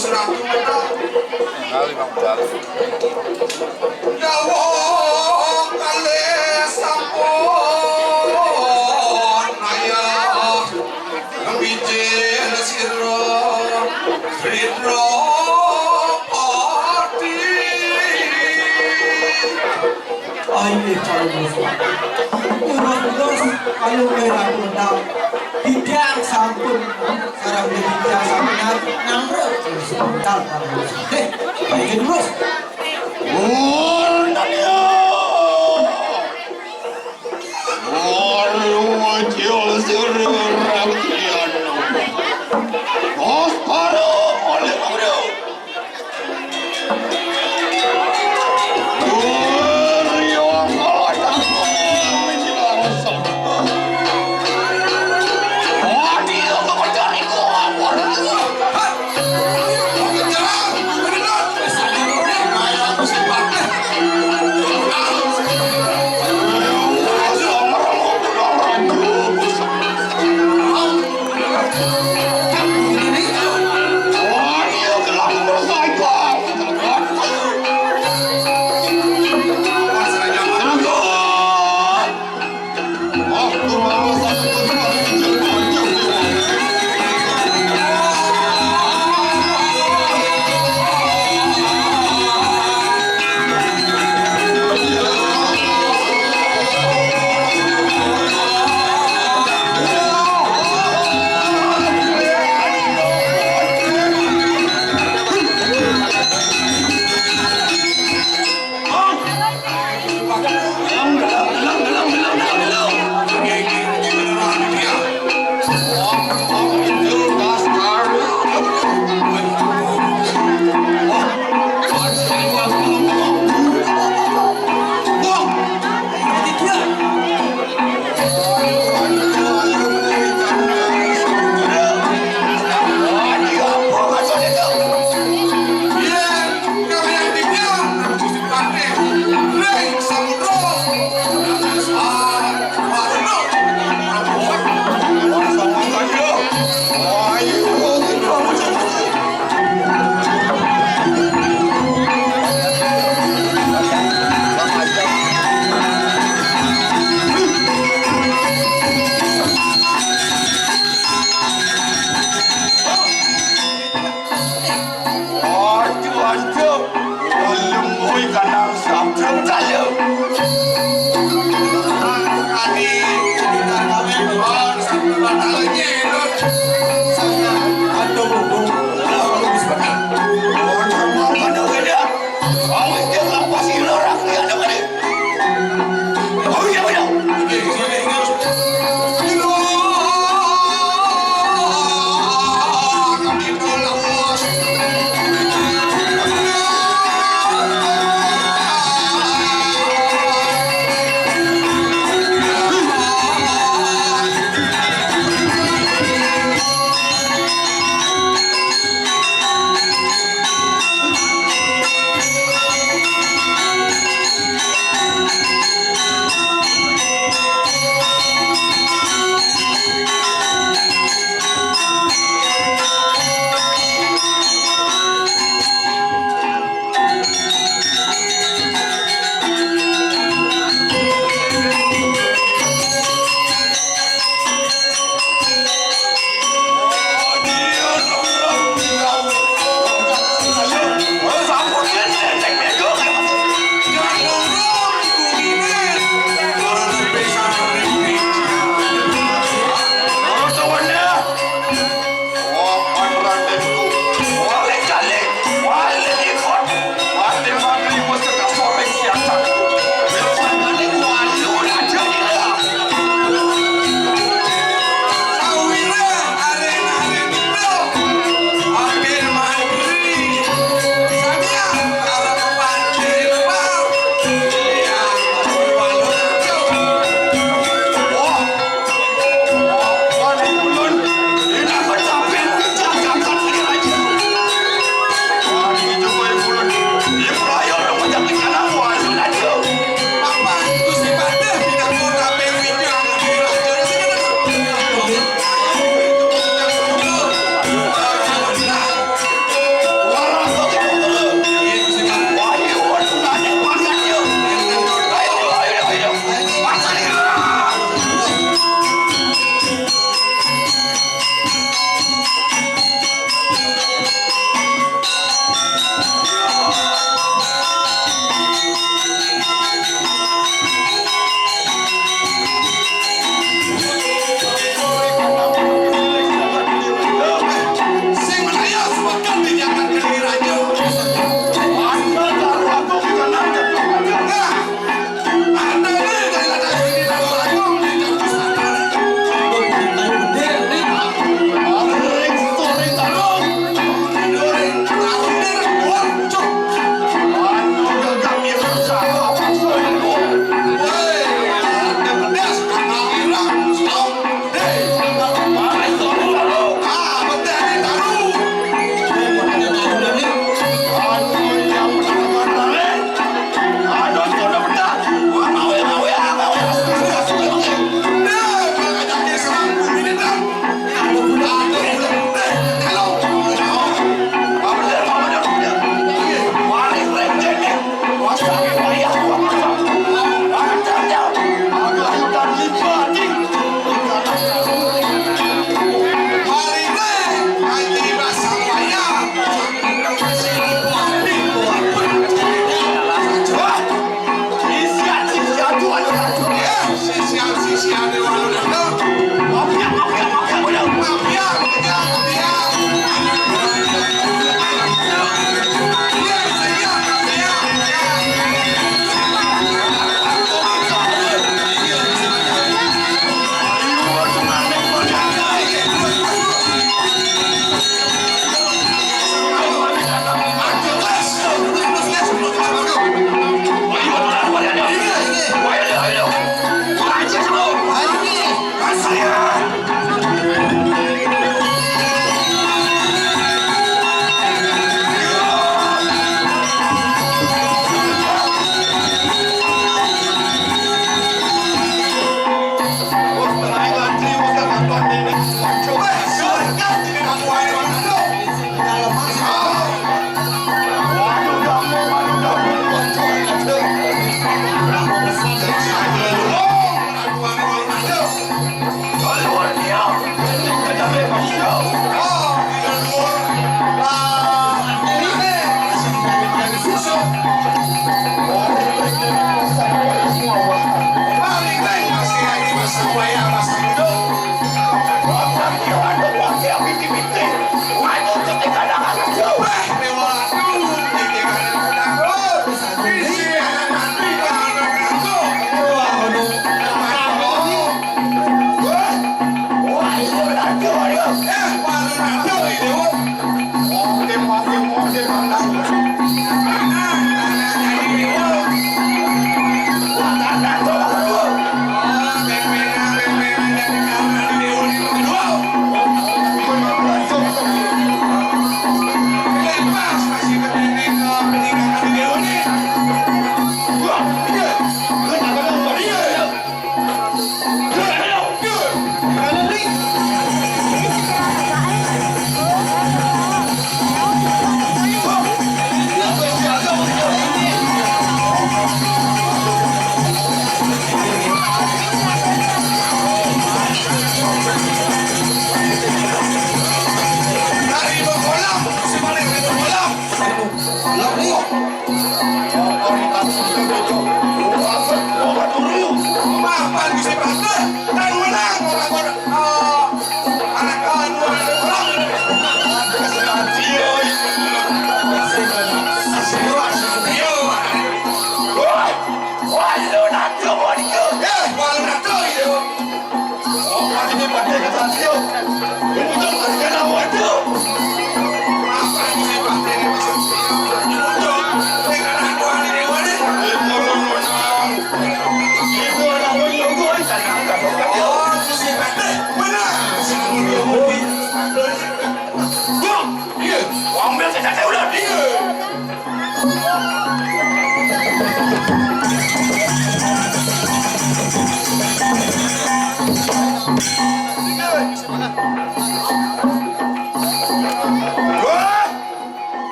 Ratu menang. Kali Bang Bali. Dawuh kalih sampun ayah. Ngemijil sira Sri Drapati. Ayo, kalau terus. Terus, terus, kalau main aku menang. Titiang sampun, sareng titiang sampun nangkep. Terus, bentar, kalau terus. Eh, ayo terus. Murnanya. Murni wajil sirih rakyat. Kos para oleh beliau.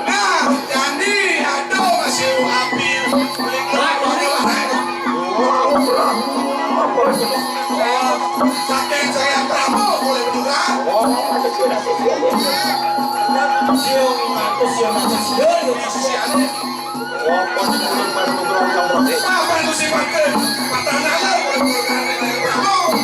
Nah, jadi ada masih ambil. Saking saya Prabu boleh mendengar. Sio, sio, sio, sio, sio. Apa Gusti Patih? Patah nalar boleh mendengar. Prabu.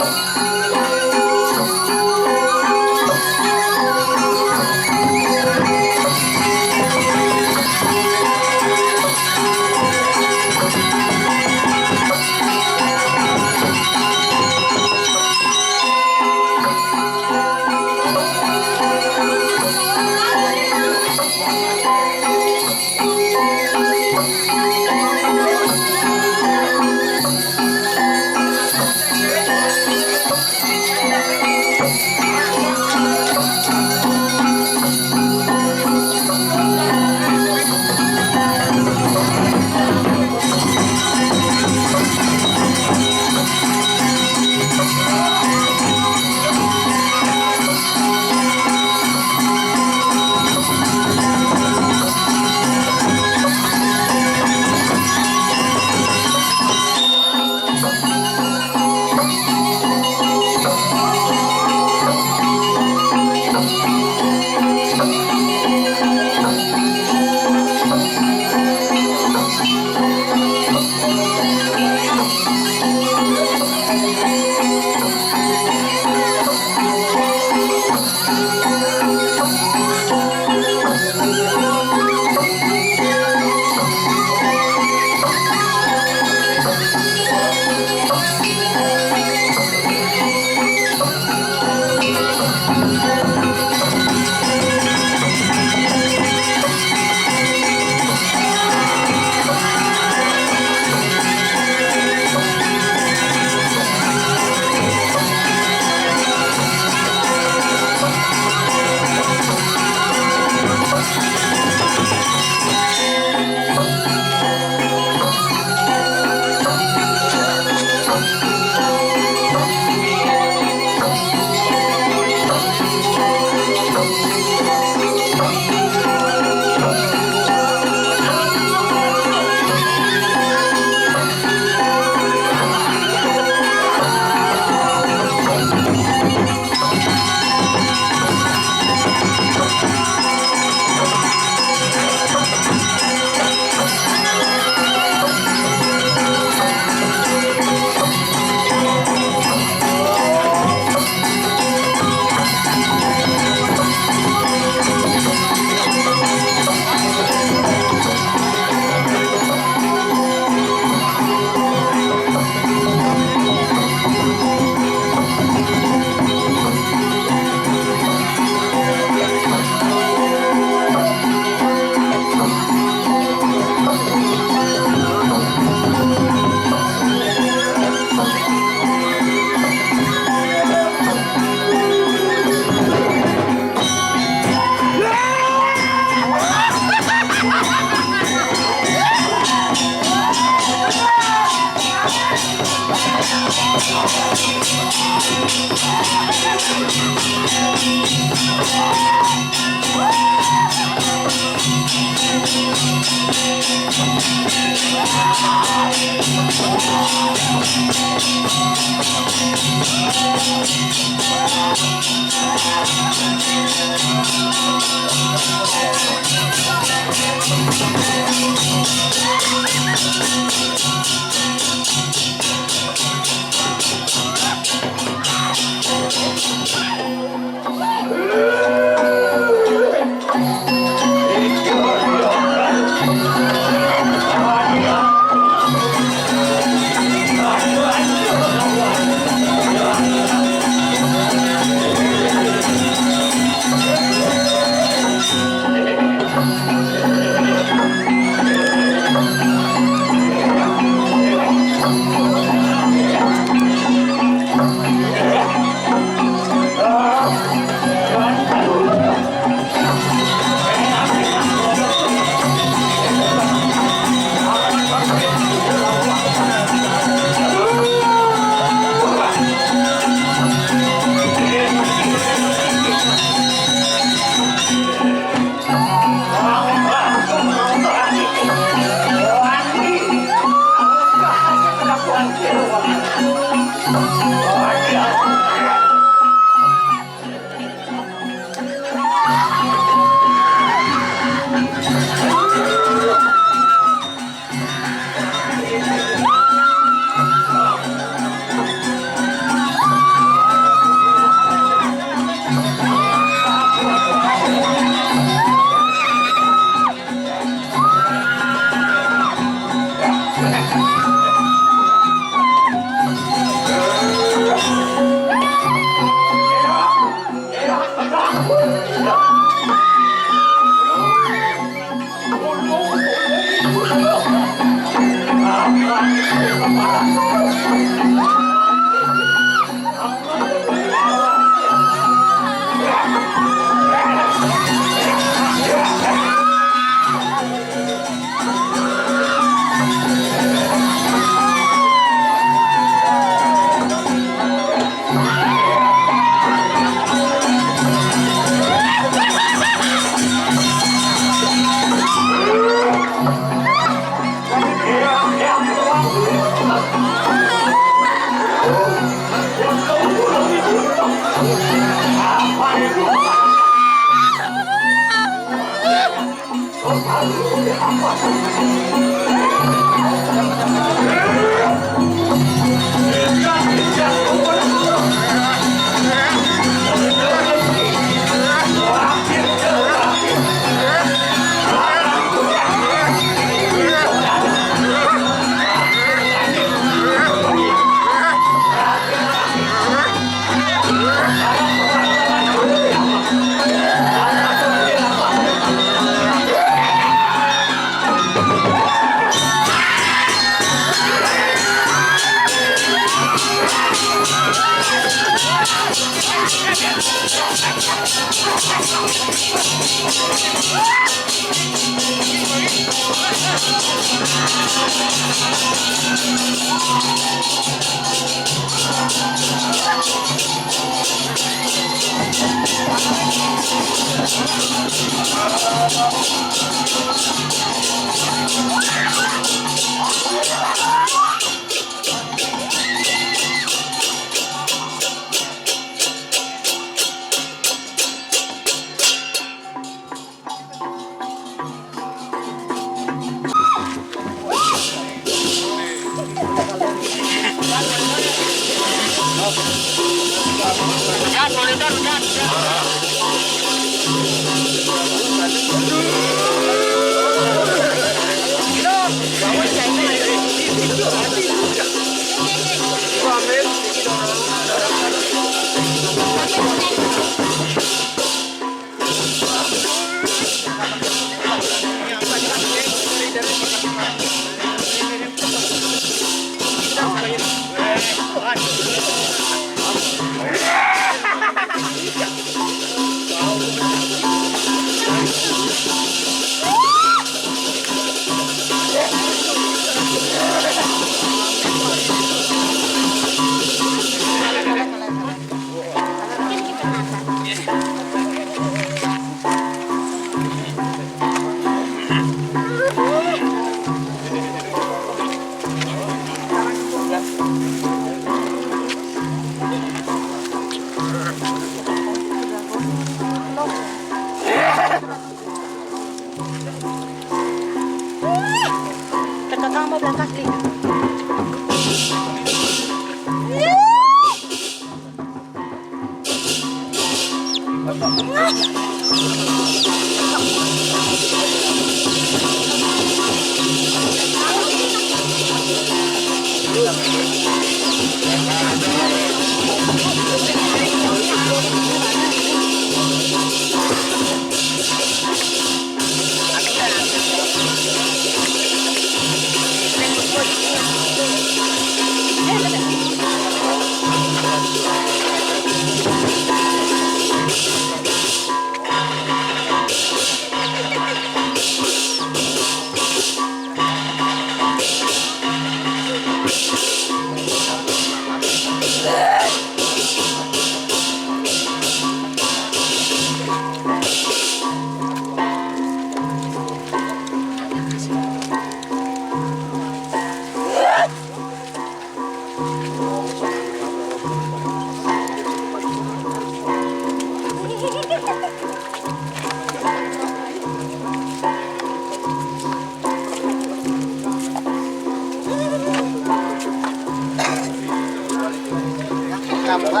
Ayo,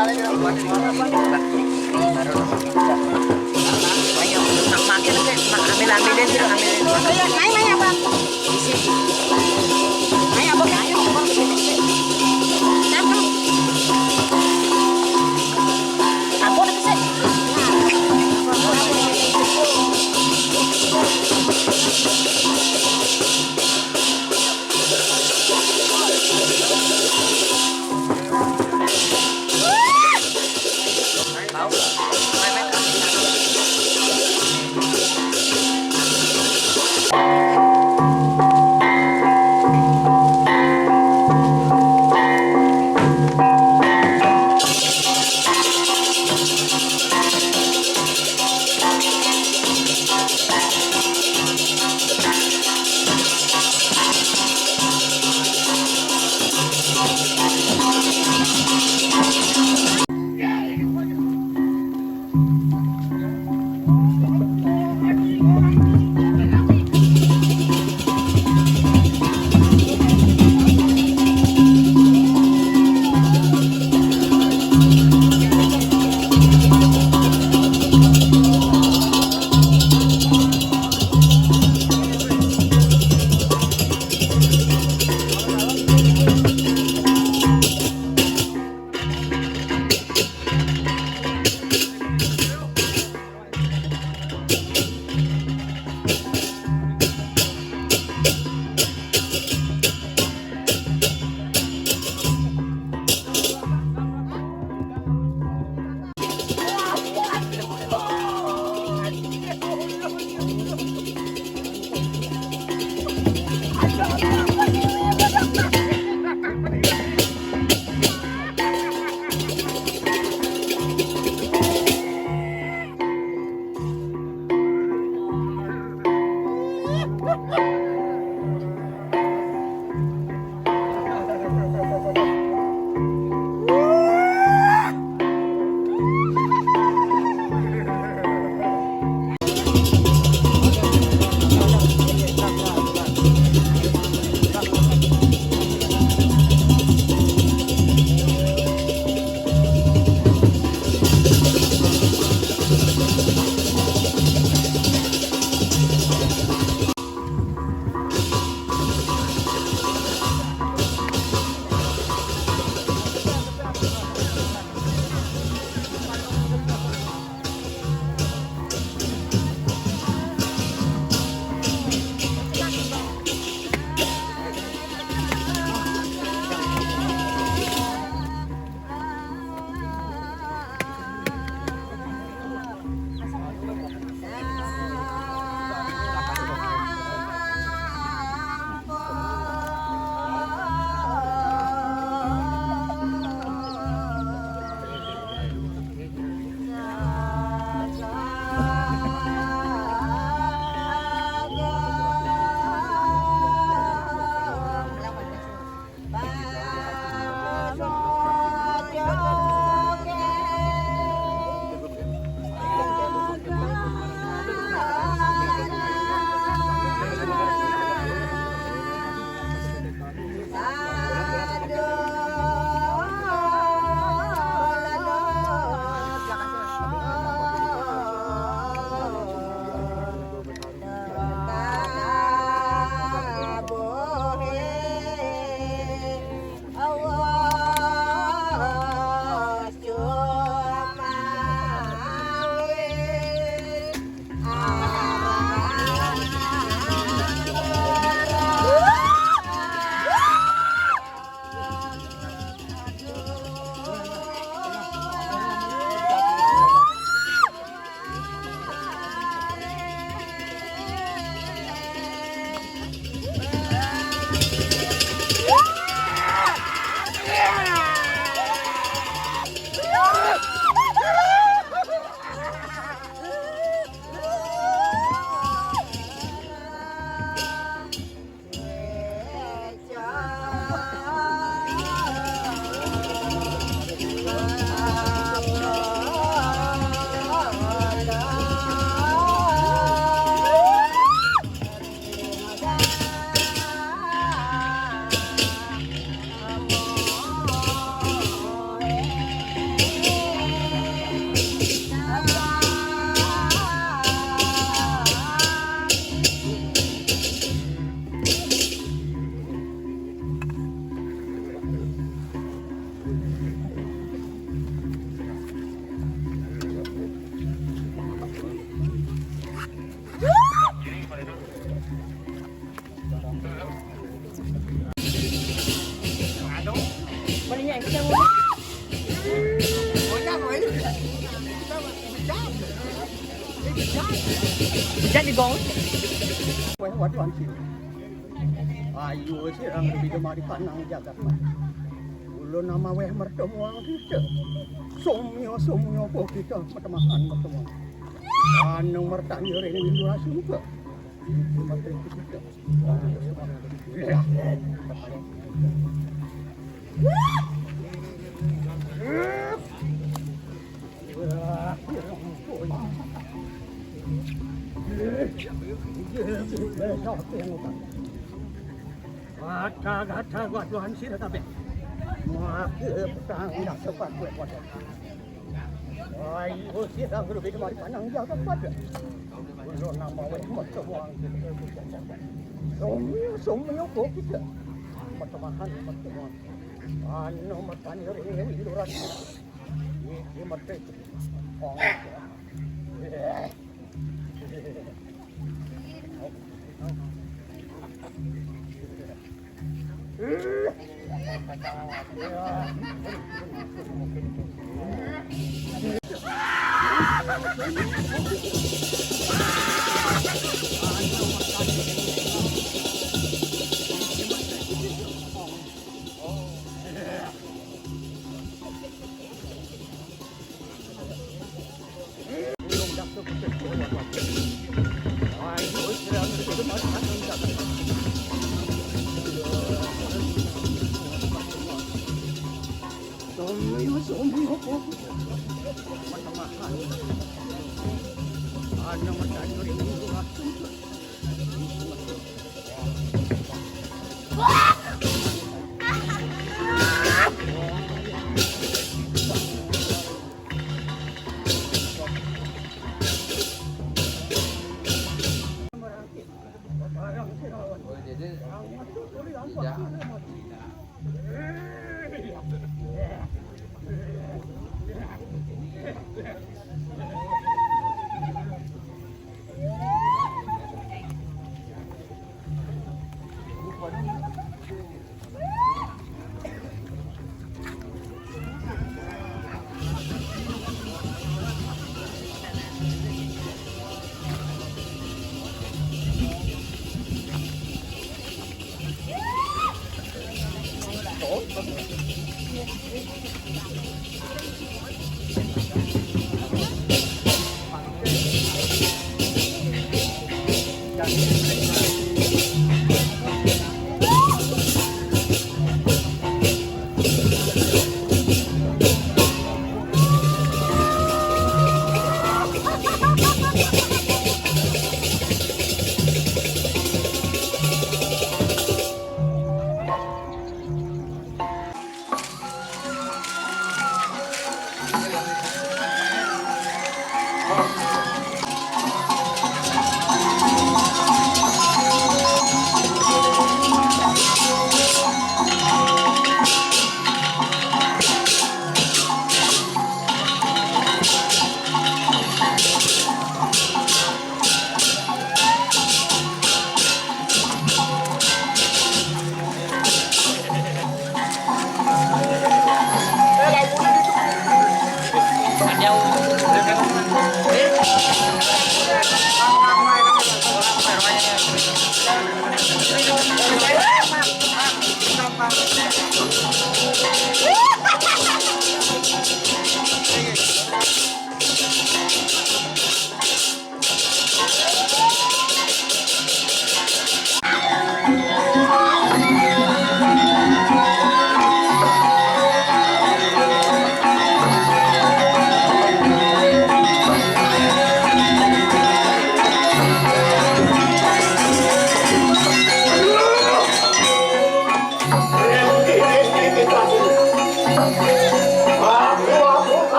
nak makan ke? Mak, ambil-ambilin dulu, ambilin. Ayo, main, main apa? Isi. Main apa? Ayo, apa? Siapa? Aku nak kesini. Jadi gong. Wéh, waduh, anjing. Ayo, sira ngrembig mari panang jagat mati. Ulun nama wéh mertemuan kita. Somyo, somyo po kita mertemahan mertemuan. Anu mertanya ring Windu Asung ke. Itu mertanya kita. Gata-gata gua Tuhan sira kabeh. Wah, petang indah tempat gue pada. Wah, ibu sira guru beda mari panang jaga pada. Ulo nama weh mertemuan. Somi, somi opo kita. Pertemahan mertemuan. Anu matani ring Windu Ratu. Iki mesti. Oh.